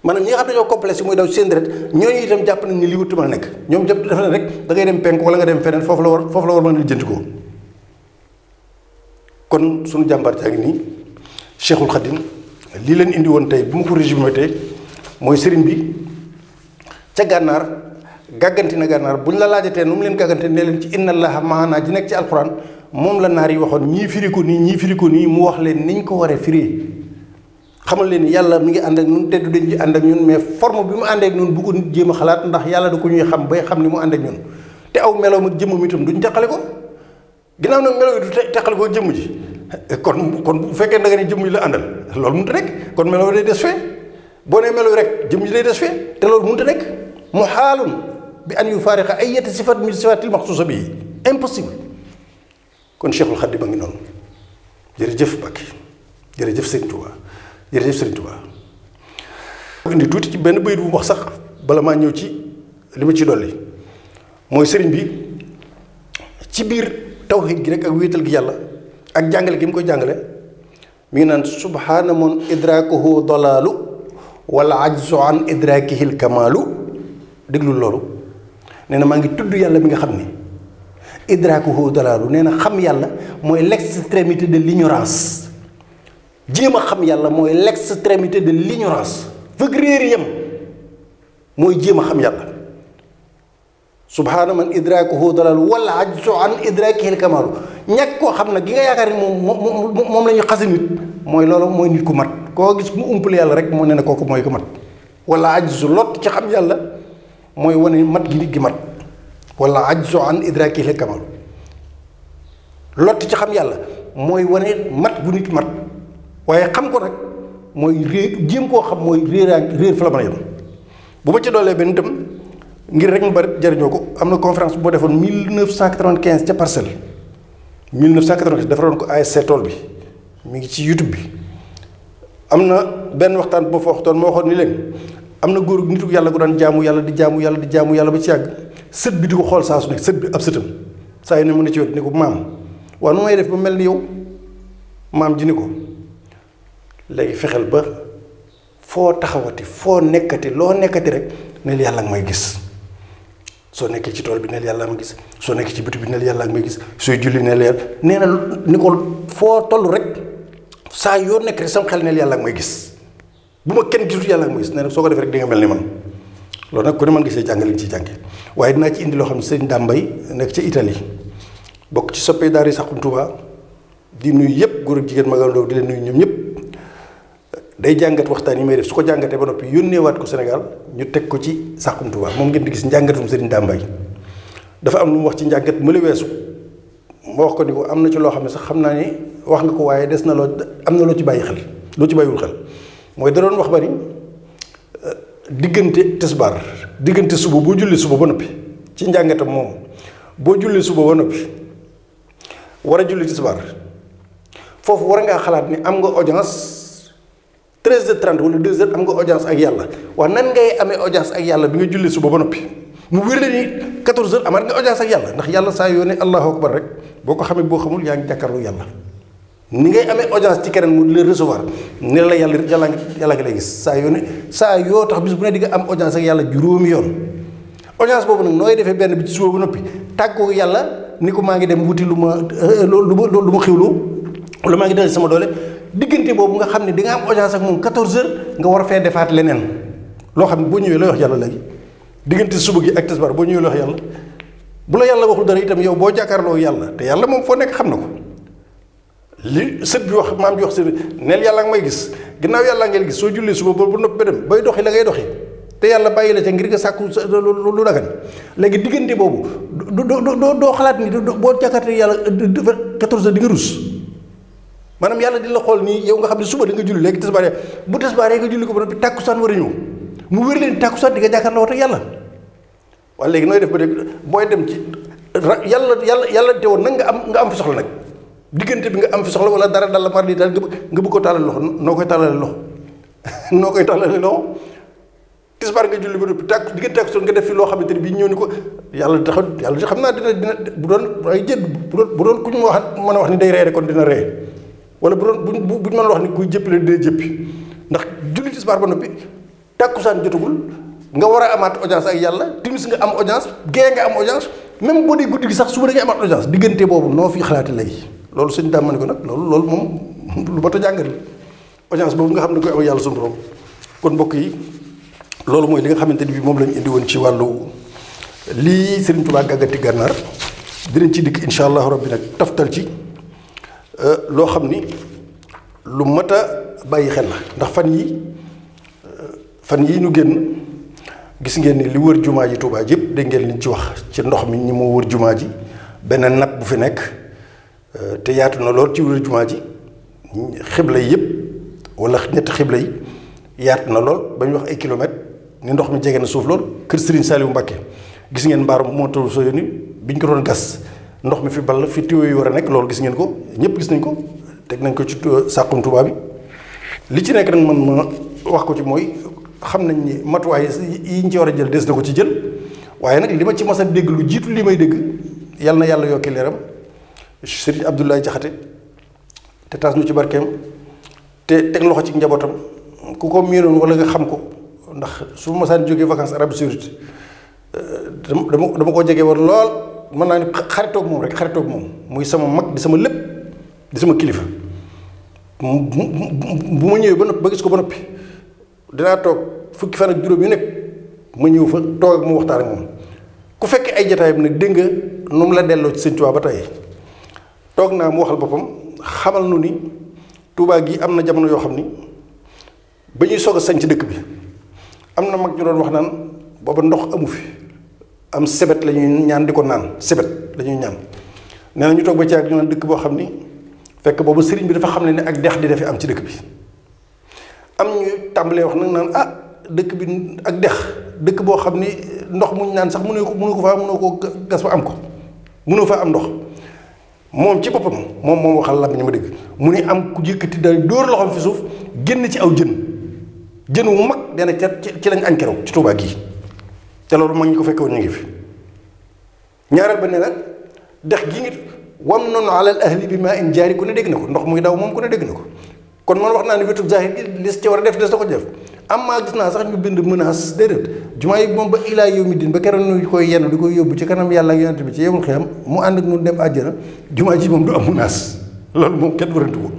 maanaam ñi nga xam ne ñoo complexe mooy daw seen deret ñooñu itam jàpp nañ ni lii wërta mën a nekk ñoom jàpp dafa ne rek da ngay dem penk wala nga dem feneen foofu la war mën a lijjanti ko kon suñu jàmbaar jaa ngi nii Cheikhul Khadim lii leen indi woon tey bu ma ko résumé tey mooy sëriñ bi ca gànnaar gàgganti na gànnaar buñ la laajatee nu mu leen gàggante ne leen ci inna allaha maana ji nekk ci alquran moom la naar yi waxoon ñii firi ko nii mu wax leen niñ ko waree firi xamal leen ni yàlla mi ngi ànd ak ñun te du dañ ci ànd ak ñun mais forme bi mu ànd ak ñun bu ko nit jéem a xalaat ndax yàlla da ko ñuy xam bay xam ni mu ànd ak ñun te aw meloom ak jëmmam itam duñ teqale ko ginnaaw nag melo yi du teqale ko jëmm ji kon bu fekkee da nga ne jëmm yi la àndal loolu mënut a nekk kon melo day des fee boo nee melo rek jëmm ji day des fee te loolu mënut a nekk mu xaalun bi an yu faariqa ay yeti sifat min sifatil maxsuusa bi impossible kon Cheikhul Khadim a ngi noonu jërëjëf Mbàkke jërëjëf Serigne Touba jërëjëf Serigne Touba. indi tuuti ci benn bayit bu wax sax bala maa ñëw ci li ma ci dolli mooy sëriñ bi ci biir tawhid gi rek ak wéetal gi yàlla ak jàngale gi mu koy jàngale mi ngi naan subhaana man idrakuhu dalaalu wala ajzu an idrakihil kamaalu déglu loolu nee na maa ngi tudd yàlla mi nga xam ni idrakuhu dalaalu nee na xam yàlla mooy l'extrémité de l'ignorance jéem a xam yàlla mooy l'extrémité de l'ignorance fëgg réer yam mooy jéem a xam yàlla subhaana man idrakuhu dalaalu wala ajzu an idrakihil kamaalu ñàkk koo xam nag gi nga yaakaar ni moom la ñu xase nit mooy loolu mooy nit ku mat koo gis mu umpale yàlla rek moo ne na kooku mooy ko mat wala ajzu lot ci xam yàlla mooy wane mat gi nit gi mat wala ajzu an idrakihil kamaalu lot ci xam yàlla mooy wane mat gu nit mat waaye xam ko nag mooy réer jéem koo xam mooy réer fa la mën a yem bu ma ci doolee benn itam ngir rek mu bari jariñoo ko am na conférence bu ma defoon 1995 ca Parcelles 1995 defaroon ko ASC tool bi mi ngi ci YouTube bi am na benn waxtaan boo fa waxtoon moo waxoon ni leen am na góor nitu yàlla gu daan jaamu yàlla di jaamu yàlla di jaamu yàlla ba ci yàgg sët bi di ko xool saa su nekk sët bi ab sëtam saa yu ne mu ne ci wet ni ko maam waaw nu may def ba mel ni yow maam ji ni ko léegi fexeel ba foo taxawati foo nekkati loo nekkati rek neel yàlla nga may gis soo nekkee ci tool bi neel yàlla ma gis soo nekkee ci biti bi neel yàlla nga may gis sooy julli neel yàlla nee na ni ko foo toll rek saa yoo nekk rek sam xel neel yàlla nga may gis bu ma kenn gisul yàlla nga may gis nee na soo ko defee rek di nga mel ni man loolu nag ku ne mën nga see jàng li nga ciy jànge waaye dinaa ci indi loo xam ne sëñ Dambay nekk ca Italie bokk ci soppee daara yi Saxum Touba di nuyu yëpp góor ak jigéen magandoo di leen nuyu ñoom ñëpp day jàngat waxtaan yi may def su ko jàngatee ba noppi yónneewaat ko Sénégal ñu teg ko ci Saxum Touba moom ngeen di gis njàngatum Serigne Dambay dafa am lu mu wax ci njàngat mu la weesu ma wax ko ni ko am na ci loo xam ne sax xam naa ni wax nga ko waaye des na loo am na loo ci bàyyi xel loo ci bàyyiwul xel mooy da doon wax ba ni diggante tisbaar diggante suba boo jullee suba ba noppi ci njàngatam moom boo jullee suba ba noppi war a julli tisbaar foofu war ngaa xalaat ni am nga audience 13h30 wala 2h am nga audience ak yàlla waaw nan ngay amee audience ak yàlla bi nga jullee suba ba noppi mu wér la ni 14h amaat nga audience ak yàlla ndax yàlla saa yoo ne allahu akbar rek boo ko xamee boo xamul yaa ngi jàkkaarloo yàlla ni ngay amee audience ci keneen mu di la recevoir ne la yàlla nga lay gis saa yoo ne saa yoo tax bis bu ne di nga am audience ak yàlla juróomi yoon audience boobu nag nooy defee benn bi ci suba ba noppi tàggoo yàlla ni ko maa ngi dem wuti lu ma xiwloo wala maa ngi dal sama doole diggante boobu nga xam ne di nga am audience ak moom 14h nga war a fee defaat leneen loo xam ne boo ñëwee looy wax yàlla léegi diggante suba gi ak tisbaar boo ñëwee looy wax yàlla bu la yàlla waxul dara itam yow boo jàkkaarloo yàlla te yàlla moom foo nekk xam na ko li sët bi wax maam bi wax sët neel yàlla nga may gis ginnaaw yàlla ngeen gis soo jullee suba ba noppi ba dem bay doxi la ngay doxi te yàlla bàyyi la ca ngir nga sàkku lu dagan léegi diggante boobu doo xalaat ni boo jàkkaarloo yàlla 14h di nga rus maanaam yàlla di la xool nii yow nga xam ne suba di nga julli léegi tisbaar bu tisbaar nga julli ko ba noppi tàkkusaan war a ñëw mu wér leen tàkkusaan di nga jàkkaarloo ak yàlla waaye léegi nooy def ba dégg booy dem ci yàlla te woon nag nga am fi soxla nag diggante bi nga am fi soxla wala dara dal la mar di daal nga bëgg ko tàllal loxo noo koy tàllale loxo tisbaar nga julli ba noppi diggante tàkkusaan nga def fi loo xamante ni bii ñëw ni ko yàlla xam naa dina bu doon ay jënd bu doon ku ñu mën a wax ni day ree kon dina ree wala bu doon buñ mën a wax ni kuy jëppale dina jëppi ndax julli tisbaar ba noppi tàkkusaan jotagul nga war a amaat audience ak yàlla timis nga am audience gée nga am audience même boo dee guddi gi sax suba da ngay amaat audience diggante boobu noo fi xalaate léegi loolu sëñ daam ma ne ko nag loolu moom lu mat a jàngal audience boobu nga xam ne koy am ak yàlla suñu borom kon mbokk yi loolu mooy li nga xamante ni bi moom lañu indi woon ci wàllu lii Serigne Touba Gàgganti Gànnaar dinañ ci dikk incha allahu rabbi nag taftal ci loo xam ni lu mat a bàyyi xel la ndax fan yi ñu génn gis ngeen ni li wër jumaa ji Touba yëpp dégg ngeen liñ ci wax ci ndox mi ñi moo wër jumaa ji benn napp bu fi nekk te yaatu na lool ci wër jumaa ji xibla yi yëpp wala ñetti xibla yi yaatu na lool ba ñu wax ay kilomètres ni ndox mi jege na suuf lool kër Serigne Saliou Mbacké gis ngeen mbaaram moo taw soo yónni bi ñu ko doon gas ndox mi fi ball fi tuyau yi war a nekk loolu gis ngeen ko ñëpp gis nañ ko teg nañ ko ci Saxum Touba bi li ci nekk nag man ma wax ko ci mooy xam nañ ni matuwaay yi ñu ci war a jël des na ko ci jël waaye nag li ma ci mas a dégg lu jiitu li may dégg yal na yàlla yokki leeram Serigne Abdoulaye Jaxate te taas ñu ci barkeem te teg loxo ci njabootam ku ko miinoon wala nga xam ko ndax su ma masaan jógee vacances Arabie Saoudite dama ko jege woon lool mën naa ni xaritoog moom rek xaritoog moom muy sama mag di sama lépp di sama kilifa bu ma ñëwee ba noppi ba gis ko ba noppi dinaa toog fukki fan ak juróom yu nekk ma ñëw fa toog ak mu waxtaan ak moom ku fekkee ay jotaayam nag dégg nga nu mu la delloo ci Sëñ Tuubaa ba tey toog naa mu waxal boppam xamal nu ni Tuubaa gi am na jamono yoo xam ni ba ñuy soog a sañ ci dëkk bi am na mag ñu doon wax naan booba ndox amu fi am sebet la ñuy ñaan di ko naan sebet la ñuy ñaan nee na ñu toog ba ci ak ñu naan dëkk boo xam ni fekk boobu sëriñ bi dafa xam ne ak dex di dafi am ci dëkk bi am ñu tàmbalee wax nag naan ah dëkk bi ak dex dëkk boo xam ni ndox muñ naan sax mënoo ko gas ba am ko mënoo fa am ndox moom ci boppam moom waxal la ñu ma dégg mu ni am ku yëkkati day dóor loxoom fi suuf génn ci aw jën wu mag dana ci lañ añ keroog ci Tuubaa gii te loolu mag ñi ko fekke woon ñu ngi fi ñaareel ba ne nag dex gi ngi wam noonu alal ahli bi maa in jaari ku ne dégg na ko ndox muy daw moom ku ne dégg na ko kon man wax naa ne wetu zahir gi lis ci war a def des na ko def am maa gis naa sax ñu bind menace déedéet jumaa yi moom ba ilaa yawmi din ba keroog ñu koy yenn di koy yóbbu ci kanam yàlla ak yonent bi ci yewul xiyam mu ànd ak ñu dem àjjana jumaa ji moom du am menace loolu moom kenn warantu ko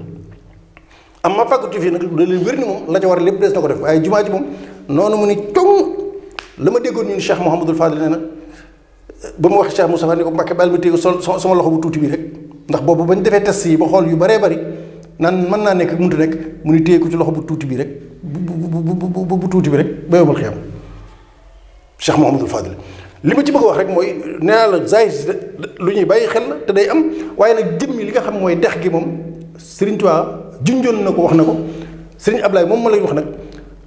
am ma fàggatu fii nag da leen wér ni moom la ca war a lépp des na ko def waaye jumaa ji moom noonu mu ni coow la ma déggoon ñun Cheikh Mouhamadul Fadil nee na ba mu wax Cheikh Moustapha ni ko Mbàkke baal ma téye sama loxo bu tuuti bi rek ndax boobu bañ defee test yi ba xool yu baree bari naan mën naa nekk mënut a nekk mu ni téye ko ci loxo bu tuuti bi rek bu tuuti bi rek ba yombal xiyam Cheikh Mouhamadul Fadil li ma ci bëgg a wax rek mooy nee naa la zahir lu ñuy bàyyi xel la te day am waaye nag jëmmi li nga xam mooy dex gi moom Serigne Touba junjoon na ko wax na ko Serigne Ablaye moom ma lay wax nag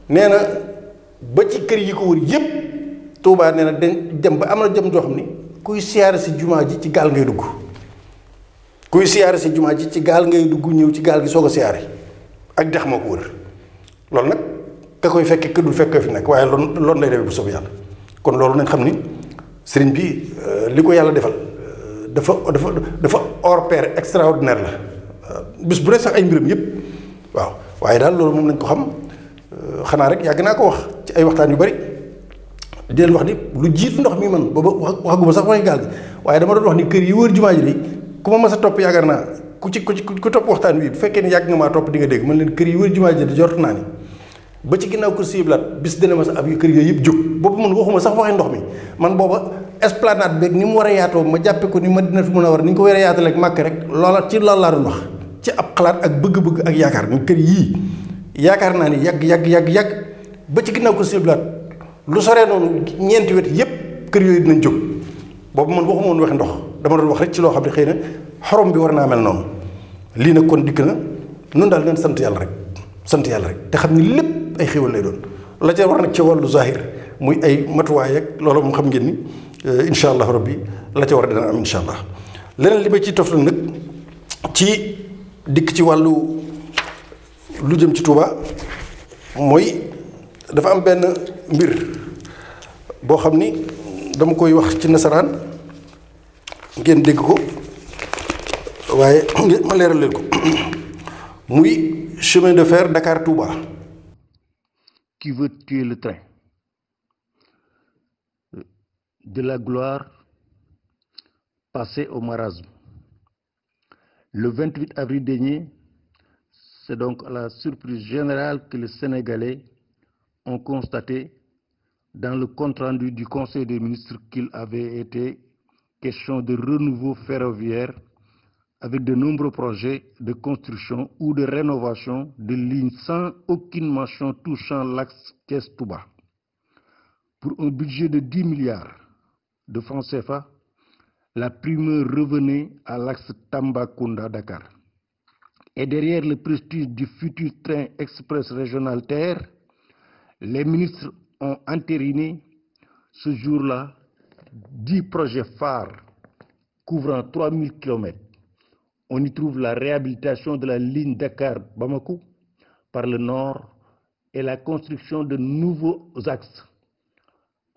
nee na ba ci kër yi ko wër yépp Touba nee na dañ dem ba am na jëm joo xam ni kuy siyaare si jumaa ji ci gaal ngay dugg kuy siyaare si jumaa ji ci gaal ngay dugg ñëw ci gaal gi soog a siyaare ak dex moo ko wër loolu nag ka koy fekke këddul fekk fi nekk waaye loolu lay demee bu soobee yàlla kon loolu nañ xam ni sëriñ bi li ko yàlla defal dafa hors pair extraordinaire la bis bu ne sax ay mbiram yépp waaw waaye daal loolu moom nañ ko xam xanaa rek yàgg naa ko wax ci ay waxtaan yu bari di leen wax ni lu jiitu ndox mi man booba waxaguma sax waxi gaal gi waaye dama doon wax ni kër yi wër jumaa ji de ku ma mas a topp yaakaar naa ku topp waxtaan wi bu fekkee ni yàgg nga maa topp di nga dégg man leen kër yi wër jumaa ji de jort naa ni ba ci ginnaaw kër si blaat bis dana ma sa ab kër yooyu yëpp jóg boobu man waxuma sax waxi ndox mi man booba esplanade beeg ni mu war a yaatoo ma jàppe ko ni Madinatu Munawwara ni ñu ko war a yaatale ak Màkka rek loola ci loolu laa doon wax ci ab xalaat ak bëgg-bëgg ak yaakaar ni kër yii yaakaar naa ni yàgg ba ci ginnaaw kër si blaat lu soree noonu ñeenti wet yépp kër yooyu dinañ jóg boobu man waxuma woon waxi ndox dama doon wax rek ci loo xam ne xëy na xorom bi war naa mel noonu lii nag kon dikk na nun daal leen sant yàlla rek te xam ni lépp ay xéwal lay doon la ca war nag ci wàllu zahir muy ay matuwaay ak loolu moom xam ngeen ni incha allah rabbi la ca war dina am incha allah leneen li ma ciy toftal nag ci dikk ci wàllu lu jëm ci Touba mooy dafa am benn mbir boo xam ni dama koy wax ci nasaraan ngeen dégg ko waaye ma leeral leen ko muy chemin de fer Dakar Touba. Qui veut tuer le train de la gloire passer au marasme. Le 28 avril dernier, c'est donc à la surprise générale que les Sénégalais ont constaté dans le compte-rendu du Conseil des ministres qu'il avait été question de renouveau ferroviaire avec de nombreux projets de construction ou de rénovation de lignes sans aucune mention touchant l'axe Thiès-Touba. Pour un budget de 10 milliards de francs CFA, la primeur revenait à l'axe Tambacounda-Dakar. Et derrière le prestige du futur train express régional TER, les ministres ont entériné ce jour-là 10 projets phares couvrant 3000 km. On y trouve la réhabilitation de la ligne Dakar-Bamako par le nord et la construction de nouveaux axes,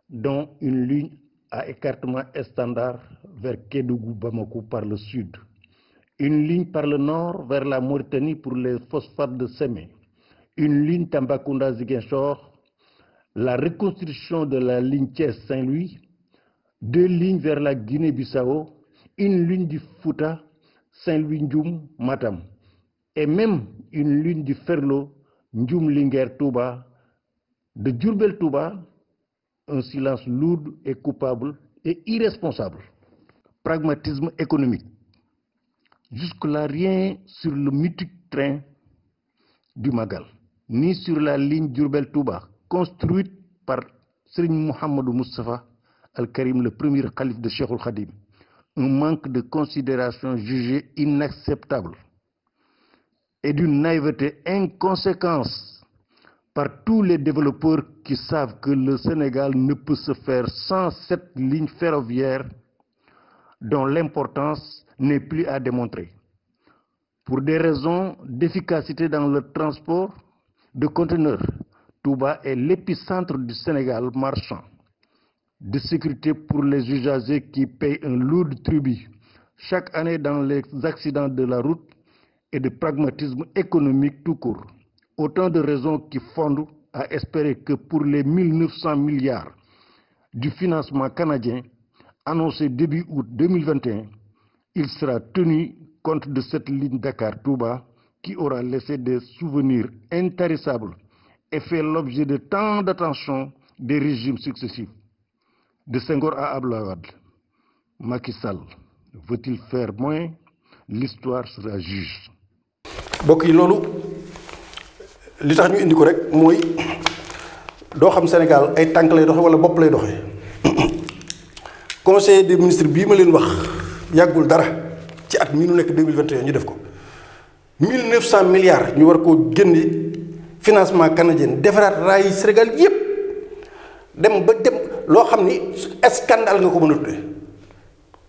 dont une ligne à écartement standard vers Kédougou-Bamako par le sud, une ligne par le nord vers la Mauritanie pour les phosphates de Sémé, une ligne Tambacounda-Ziguinchor, la reconstruction de la ligne Thiès-Saint-Louis, 2 lignes vers la Guinée-Bissau, une ligne du Fouta, Saint-Louis-Ndioum-Matam, et même une ligne du Ferlo, Ndioum-Linguère-Touba, de Diourbel-Touba, un silence lourd et coupable et irresponsable. Pragmatisme économique. Jusque-là, rien sur le mythique train du Magal, ni sur la ligne Diourbel-Touba, construite par Serigne Mouhamadou Moustapha Al-Karim, le premier calife de Cheikhoul Khadim. Un manque de considération jugé inacceptable et d'une naïveté inconséquente par tous les développeurs qui savent que le Sénégal ne peut se faire sans cette ligne ferroviaire dont l'importance n'est plus à démontrer. Pour des raisons d'efficacité dans le transport de conteneurs, Touba est l'épicentre du Sénégal marchand, de sécurité pour les usagers qui payent un lourd tribut chaque année dans les accidents de la route, et de pragmatisme économique tout court. Autant de raisons qui fondent à espérer que pour les 1900 milliards du financement canadien annoncé début août 2021, il sera tenu compte de cette ligne Dakar-Touba qui aura laissé des souvenirs intarissables et fait l'objet de tant d'attention des régimes successifs. De Senghor à Abdoulaye Wade, Macky Sall veut-il faire moins? L'histoire sera juge. bokk yi loolu li tax ñu indi ko rek mooy doo xam Sénégal ay tànk lay doxe wala bopp lay doxe conseil des ministres bii ma leen wax yàggul dara ci at mii nu nekk 2021 ñu def ko 1900 milliards ñu war koo génne financement canadien defaraat raay Sénégal yépp dem loo xam ni scandale nga ko mën a tudde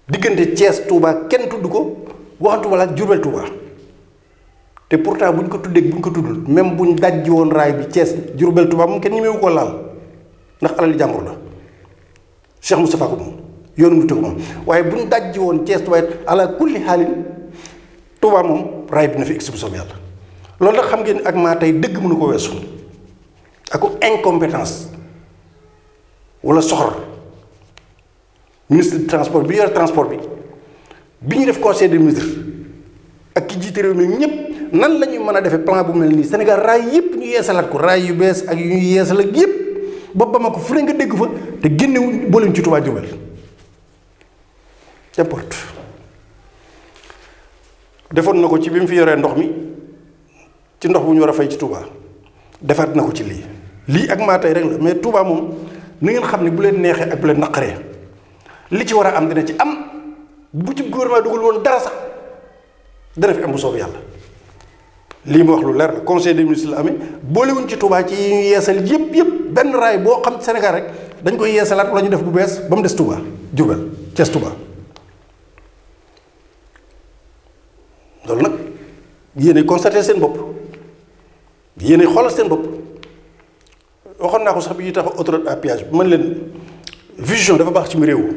diggante Thiès Touba kenn tudd ko waxantu wala Diourbel Touba te pourtant buñ ko tuddee buñ ko tuddul même buñ dajji woon raay bi Thiès Diourbel Touba moom kenn ñemewu ko laal ndax alali jàmbur la Cheikh Moustapha ko moom yoonu mu tëgg moom waaye buñ dajji woon Thiès Touba ala kulli xaalin Touba moom raay bi na fi exposition bi yàlla loolu nag xam ngeen ak maa tey dëgg mënu ko weesu ak incompétence wala soxor ministre du transport bi yore transport bi ñu def conseil des ministres ak ki jiite réew mi ñëpp nan la ñuy mën a defee plan bu mel nii Sénégal raay yëpp ñu yeesalaat ko raay yu bees ak yu ñuy yeesal ak yëpp ba Bamako fu ne nga dégg fa te génnewuñ booleem ci Touba Diourbel n'importe defoon na ko ci bi mu fi yoree ndox mi ci ndox bu ñu war a fay ci Touba defaat na ko ci lii ak maa tey rek la mais Touba moom na ngeen xam ne bu leen neexee ak bu leen naqaree li ci war a am dina ci am bu ci gouvernement dugal woon dara sax dana fi am bu soobu yàlla lii ma wax lu leer la conseil des ministres la amee boolewuñ ci Touba ci yi ñu yeesal yëpp benn raay boo xam Sénégal rek dañ koy yeesalaat wala ñu def bu bees ba mu des Touba Diourbel Thiès Touba loolu nag yéenay constaté seen bopp yéenay xoolal seen bopp waxoon naa ko sax bi ñuy tax autoroute à péage bi man leen vision dafa baax ci mu réew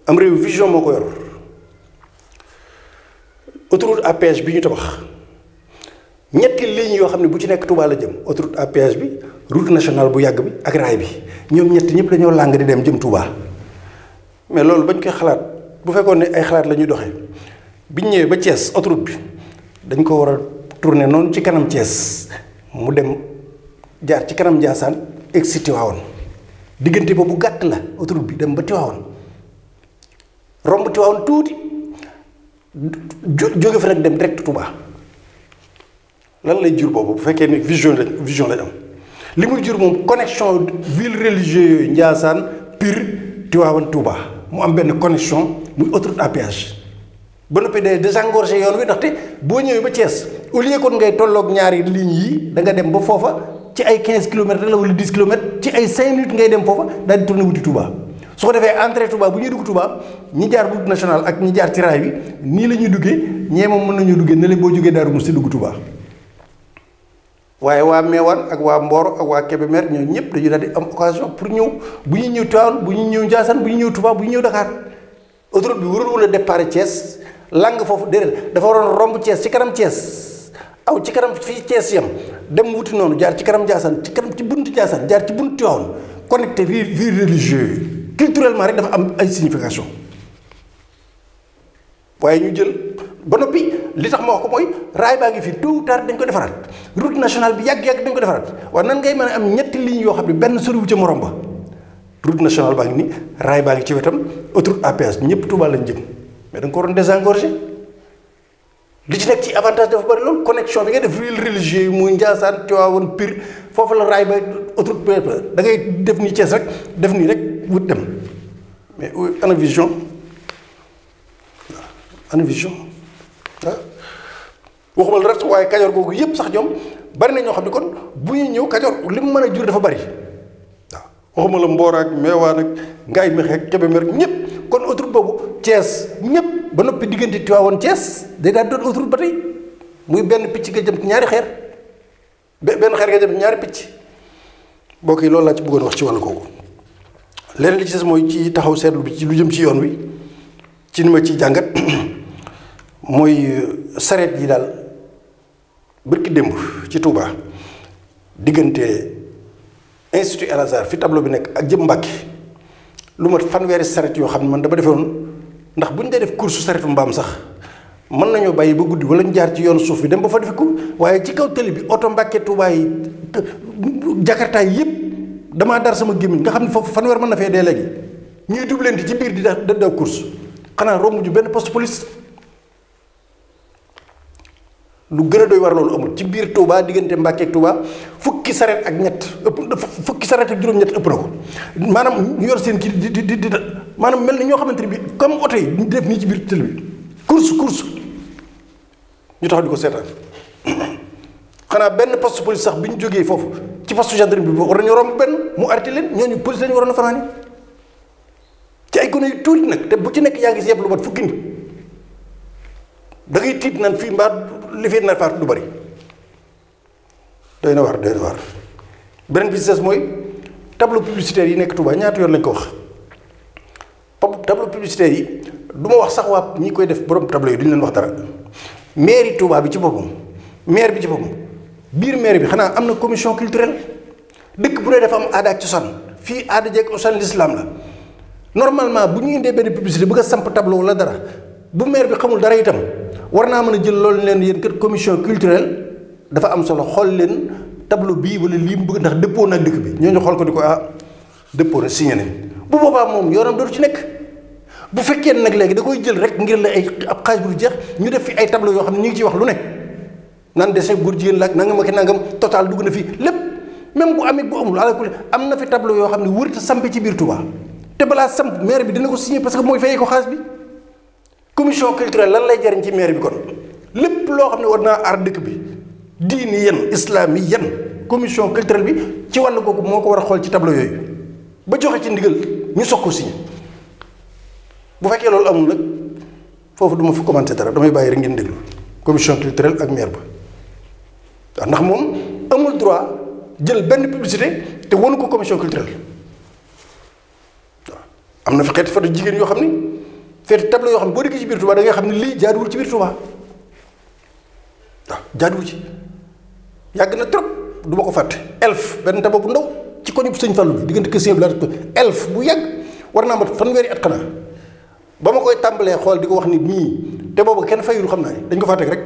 am réew vision moo ko yor autoroute à péage bi ñu tabax ñetti lignes yoo xam ne bu ci nekk Touba la jëm autoroute à péage bi route nationale bu yàgg bi ak raay bi ñoom ñett ñëpp dañoo làng di dem jëm Touba mais loolu bañ koy xalaat bu fekkoon ne ay xalaat la ñuy doxee biñ ñëwee ba Thiès autoroute bi dañ ko war a tourner noonu ci kanam Thiès mu dem jaar ci kanam Ndiassane egg si Tivaouane diggante boobu gàtt la autoroute bi dem ba Tivaouane romb Tivaouane tuuti jóge fa nag dem direct Touba lan lay jur boobu bu fekkee ne vision lañ am li muy jur moom connexion ville religieuse yooyu Ndiassane Pire Tivaouane Touba mu am benn connexion muy autoroute à péage ba noppi day désengorger yoon wi ndaxte boo ñëwee ba Thiès au lieu kon ngay tolloog ñaari lignes yi da nga dem ba foofa ci ay 15 kilomètres la wala 10 kilomètres ci ay 5 minutes ngay dem foofa daal di tourner wuti Touba su ko defee entrée Touba bu ñuy dugg Touba ñi jaar route nationale ak ñi jaar ci raay bi nii la ñuy duggee ñee moom mën nañoo duggee ne la boo jógee Daaru Musti dugg Touba. waaye waa Meewaan ak waa Mboro ak waa Kébémer ñoom ñëpp dañu daal di am occasion pour ñëw bu ñuy ñëw Tivaouane bu ñuy ñëw Ndiassane bu ñuy ñëw Touba bu ñuy ñëw Dakar autoroute bi warul woon a départ Thiès lang foofu déedéet dafa waroon romb Thiès ci kanam Thiès aw ci kanam fii Thiès yam dem wuti noonu jaar ci kanam Ndiassane ci kanam ci buntu Ndiassane jaar ci buntu Tivaouane connecté vie religieux yi culturellement rek dafa am ay signification waaye ñu jël ba noppi li tax ma wax ko mooy raay baa ngi fi tôt ou tard dañ ko defaraat route nationale bi yàgg-yàgg dañ ko defaraat waaye nan ngay mën a am ñetti lignes yoo xam ne benn soriwu ca morom ba route nationale baa ngi nii raay baa ngi ci wetam autoroute à péage ñëpp Touba lañ jëm mais da nga ko waroon désengorger li ci nekk ci avantage dafa bëri loolu connexion bi nga def ville religieux yi muy Ndiassane Tivaouane Pire foofu la raay ba autoroute da ngay def nii Thiès rek def nii rek wut dem mais ana vision ana vision ah waxuma la rek waaye Kajoor googu yëpp sax ñoom bari na ñoo xam ne kon bu ñuy ñëw Kajoor li mu mën a jur dafa bari waaw waxuma la Mboor ak Meewaan ak Ngaye Mékhé ak Kébémer ñëpp kon autoroute boobu Thiès ñëpp ba noppi diggante Tivaouane Thiès day daal doon autoroute ba tey muy benn picc nga jëm ci ñaari xeer benn xeer nga jëm ci ñaari picc mbokk yi loolu laa ci bëggoon wax ci wàllu googu leneen li ci des mooy ci taxaw seetlu bi ci lu jëm ci yoon wi ci ni ma ciy jàngat mooy sareet yi daal bërki démb ci Touba diggante institut El Azhar fi tableau bi nekk ak jëm Mbàkke lu mat fanweeri sareet yoo xam ne man dama defoon ndax bu ñu dee def course sareetu mbaam sax mën nañoo bàyyi ba guddi wala ñu jaar ci yoonu suuf bi dem ba fa defi ko waaye ci kaw tëli bi oto Mbàkke Touba yi jakartaay yëpp damaa dar sama gémmiñ nga xam ne foofu fanweer mën na fee dee léegi ñuy dublenti ci biir di daw course xanaa romb ju benn poste police lu gën a doy war loolu amul ci biir Touba diggante Mbàkke ak Touba fukki sareet ak ñett ëpp fukki sareet ak juróom-ñett ëpp na ko maanaam ñu yor seen kii di maanaam mel ni ñoo xamante ne bi comme oto yi ñu def nii ci biir tël bi course ñu tax di ko seetaan xanaa benn poste police sax bi ñu jógee foofu ci poste gendarmerie bi war nañoo romb benn mu arrêté leen ñooñu police lañu waroon a fanaani ci ay gone yu tuuti nag te bu ci nekk yaa ngi si yëpp lu mat fukki nit da ngay tiit naan fii mbaa li fi na faatu du bari doy na waar beneen bi ci des mooy tableau publicitaire yi nekk Touba ñaata yoon lañ ko wax tableau publicitaire yi du ma wax sax waa ñi koy def borom tableau yi duñu leen wax dara mairie Touba bi ci boppam maire bi ci boppam biir maire bi xanaa am na commission culturelle dëkk bu ne dafa am aada ak cosaan fii aada jeeg cosaan l'islam la normalement bu ñu indee benn publicité bëgg a samp tableau wala dara bu maire bi xamul dara itam war naa mën a jël loolu leen yéen kat commission culturelle dafa am solo xool leen tableau bii wala lii mu bëgg ndax dëppoo na ak dëkk bi ñooñu xool ko di ko dëppoo na signé nañ bu boobaa moom yoonam dootu ci nekk bu fekkee nag léegi da koy jël rek ngir la ay ab xaaj bu jeex ñu def fi ay tableau yoo xam ne ñu ngi ciy wax lu ne naan dessin góor jigéen la ak nangam ak nangam total dugg na fi lépp même bu amee bu amul ala kulli am na fi tableau yoo xam ne wërta sampe ci biir Touba te balaa samp maire bi dina ko signé parce que mooy fayee ko xaalis bi commission culturelle lan lay jariñ ci maire bi kon lépp loo xam ne war naa aar dëkk bi diini yan islam yi yan commission culturelle bi ci wàllu googu moo ko war a xool ci tableau yooyu ba joxe ci ndigal ñu soog ko signé bu fekkee loolu amul nag foofu du ma fa commenté dara damay bàyyi rek ngeen déglu commission culturelle ak maire ba waaw ndax moom amul droit jël benn publicité te wonu ko commission culturelle waaw am na fi xeeti photo jigéen yoo xam ni feeti tableau yoo xam ne boo déggee ci biir Touba da nga xam ne lii jaaduwul ci biir Touba waaw jaaduwul ci yàgg na trop du ma ko fàtte elf benn tableau bu ndaw ci koñu sëñ Fallou bi diggante kër sëñ bi elf bu yàgg war naa mat fanweeri at xanaa ba ma koy tàmbalee xool di ko wax nit ñii te boobu kenn fayul xam naa ne dañ ko fàtte rek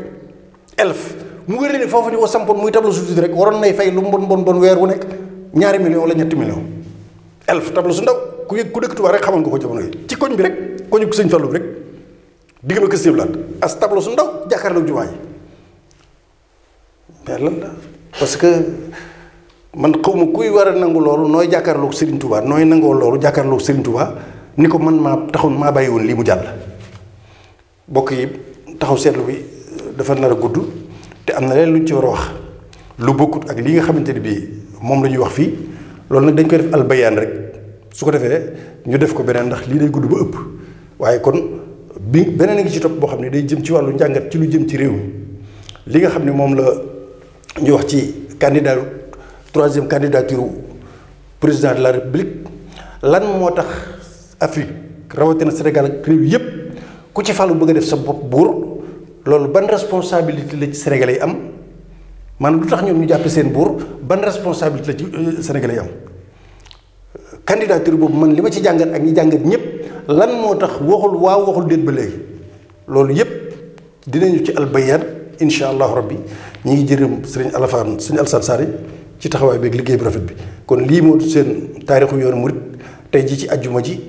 elf mu wér ni foofu ñu ko sampoon muy tableau suuf rek waroon nay fay lu mu bon weer wu nekk ñaari million wala ñetti million elf tableau su ndaw ku dëkk Touba rek xamoon nga ko jamono yi ci koñ bi rek koñu sëñ Fallou bi rek digg ma kër sëñ Blaat as tableau su ndaw jàkkaarloog jumaa yi mais lan la parce que man xawma kuy war a nangu loolu nooy jàkkaarloog Serigne Touba nooy nangoo loolu jàkkaarloog Serigne Touba ni ko man maa taxoon maa bàyyi woon lii mu jàll bokk yi taxaw seetlu bi dafa nar a gudd te am na leen lu ñu ci war a wax lu bokkut ak li nga xamante ne bii moom la ñuy wax fii loolu nag dañ koy def albayaan rek su ko defee ñu def ko beneen ndax lii day gudd ba ëpp waaye kon bi beneen a ngi ci topp boo xam ne day jëm ci wàllu njàngat ci lu jëm ci réew mi li nga xam ne moom la ñu wax ci candidat troisième candidature président de la république lan moo tax Afrique rawatina Sénégal ak réew yépp ku ci falu bëgg a def sa bopp buur loolu ban responsabilité la ci Sénégalais yi am maanaam lu tax ñoom ñu jàppe seen buur ban responsabilité la ci Sénégalais yi am candidature boobu man li ma ci jàngat ak ñi jàngat ñëpp lan moo tax waxul waaw waxul déet ba léegi loolu yëpp dinañu ci albayaan incha allahu rabbi ñi ngi jërëm sëriñ Alafaan sëriñ Alsaan Saari ci taxawaay beeg liggéey bu rafet bi kon lii moo seen taarixu yoonu murit tey ji ci ajjuma ji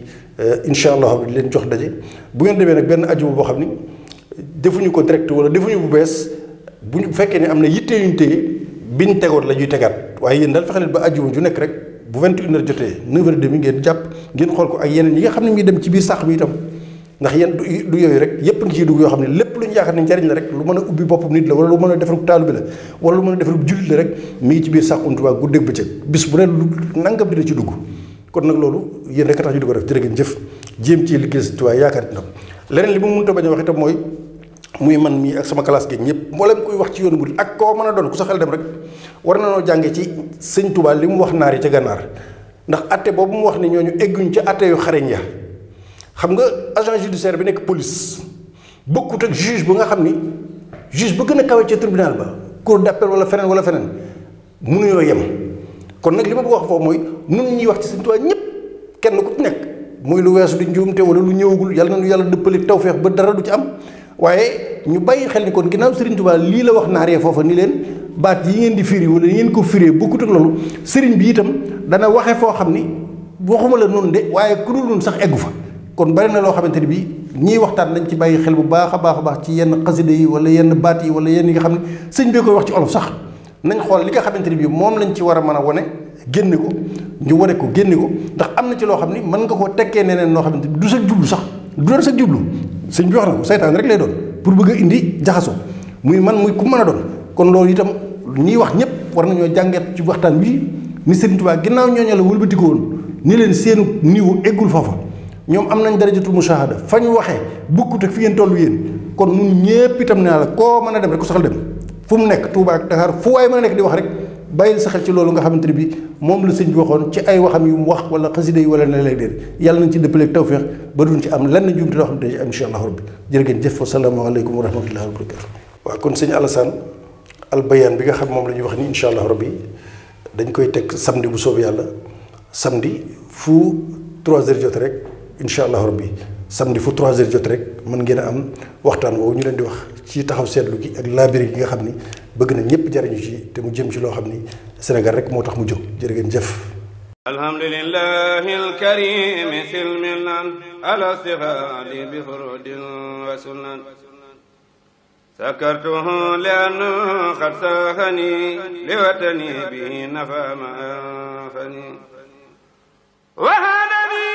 incha allahu rabbi di leen jox daje bu ngeen demee nag benn ajjuma boo xam ni defuñu ko direct wala defuñu bu bees bu fekkee ne am na yitte yuñ téye biñ tegoon la ñuy tegaat waaye yéen daal fexe leen ba ajjuma ju nekk rek bu 21h jotee 9h30 ngeen jàpp ngeen xool ko ak yeneen yi nga xam ne mi dem ci biir sax bi itam ndax yéen du yooyu rek yépp ngi ciy dugg yoo xam ne lépp lu ñu yaakaar ne njariñ la rek lu mën a ubbi boppam nit la wala lu mën a defarub taalu bi la wala lu mën a defarub jullit la rek mi ngi ci biir Saxum Touba guddeeg bëccëg bis bu ne lu nangam dina ci dugg kon nag loolu yéen rek a tax ñu di ko def jërë ngeen jëf jéem ci liggéey si Touba yaakaar itam leneen li mu mënta bañ a wax itam mooy muy man mii ak sama classe geeg ñëpp mboolem kuy wax ci yoonu murid ak koo mën a doon ku sa xel dem rek war na noo jàngee ci sëñ Touba li mu wax naar yi ca gànnaar ndax atte boobu mu wax ne ñooñu egguñ ca atte yu xareñ ya xam nga agent judiciaire bi nekk police bokkut ak juge ba nga xam ni juge ba gën a kawe ca tribunal ba cour d'appel wala feneen mënuñoo yem kon nag li ma bëgg wax foofu mooy nun ñuy wax ci sëñ Touba ñëpp kenn ku ci nekk muy lu weesu di njuumte wala lu ñëwagul yàlla na nu yàlla dëppale tawfeex ba dara du ci am waaye ñu bàyyi xel ni kon ginnaaw Serigne Touba lii la wax naaree foofa ni leen baat yi ngeen di firi wala yi ngeen ko firee bokkut ak loolu Serigne bi itam dana waxe foo xam ni waxuma la noonu de waaye ku dul noonu sax eggu fa kon bari na loo xamante ni bii ñiy waxtaan nañ ci bàyyi xel bu baax a baax ci yenn xasida yi wala yenn baat yi wala yenn yi nga xam ne sëñ bee koy wax ci olof sax nañ xool li nga xamante ni bii moom lañ ci war a mën a wane génne ko ñu wane ko génne ko ndax am na ci loo xam ni mën nga koo tekkee neneen loo xamante ni du sa jublu sax du doon sa jublu sëñ bi wax na ko saytaan rek lay doon pour bëgg a indi jaxaso muy man muy ku mën a doon kon loolu itam ñiy wax ñëpp war nañoo jànget ci waxtaan wi ni Serigne Touba ginnaaw ñooñu la wëlbatiko woon ni leen seenu niveau eggul foofa ñoom am nañ darajatul mushahada fa ñu waxee bukkut ak fi ngeen tollu yéen kon ñun ñëpp itam nee la koo mën a dem rek ku saxal dem fu mu nekk Touba ak Dakar fu waay mën a nekk di wax rek bàyyil sa xel ci loolu nga xamante ne bi moom la sëñ bi waxoon ci ay waxam yu mu wax wala xasida yi wala ne lay déer yàlla nañ ci dëppaleeg tawféex ba duñ ci am lenn jumte loo xam ne am insha allah rabbi jërë ngeen jëf wasalaamaaleykum wa rahmatullahi wa barakatu waaw kon sëñ Alassane albayaan bi nga xam moom la ñuy wax ni insha allah rabbi dañ koy teg samedi bu soobee yàlla samedi fu 3h jot rek insha allah rabbi samedi fu 3h jot rek mën ngeen a am waxtaan woowu ñu leen di wax ci taxaw seetlu gi ak laabiri gi nga xam ni bëgg na ñëpp jariñu ci te mu jëm ci loo xam ni Sénégal rek moo tax mu jóg jërë ngeen jëf alhamdulillahi alkarim silmilan ala sihadi bi furudin wa sunan sakartuhu liannu qad sahani liwatani bihi nafa ma anfani wa hadani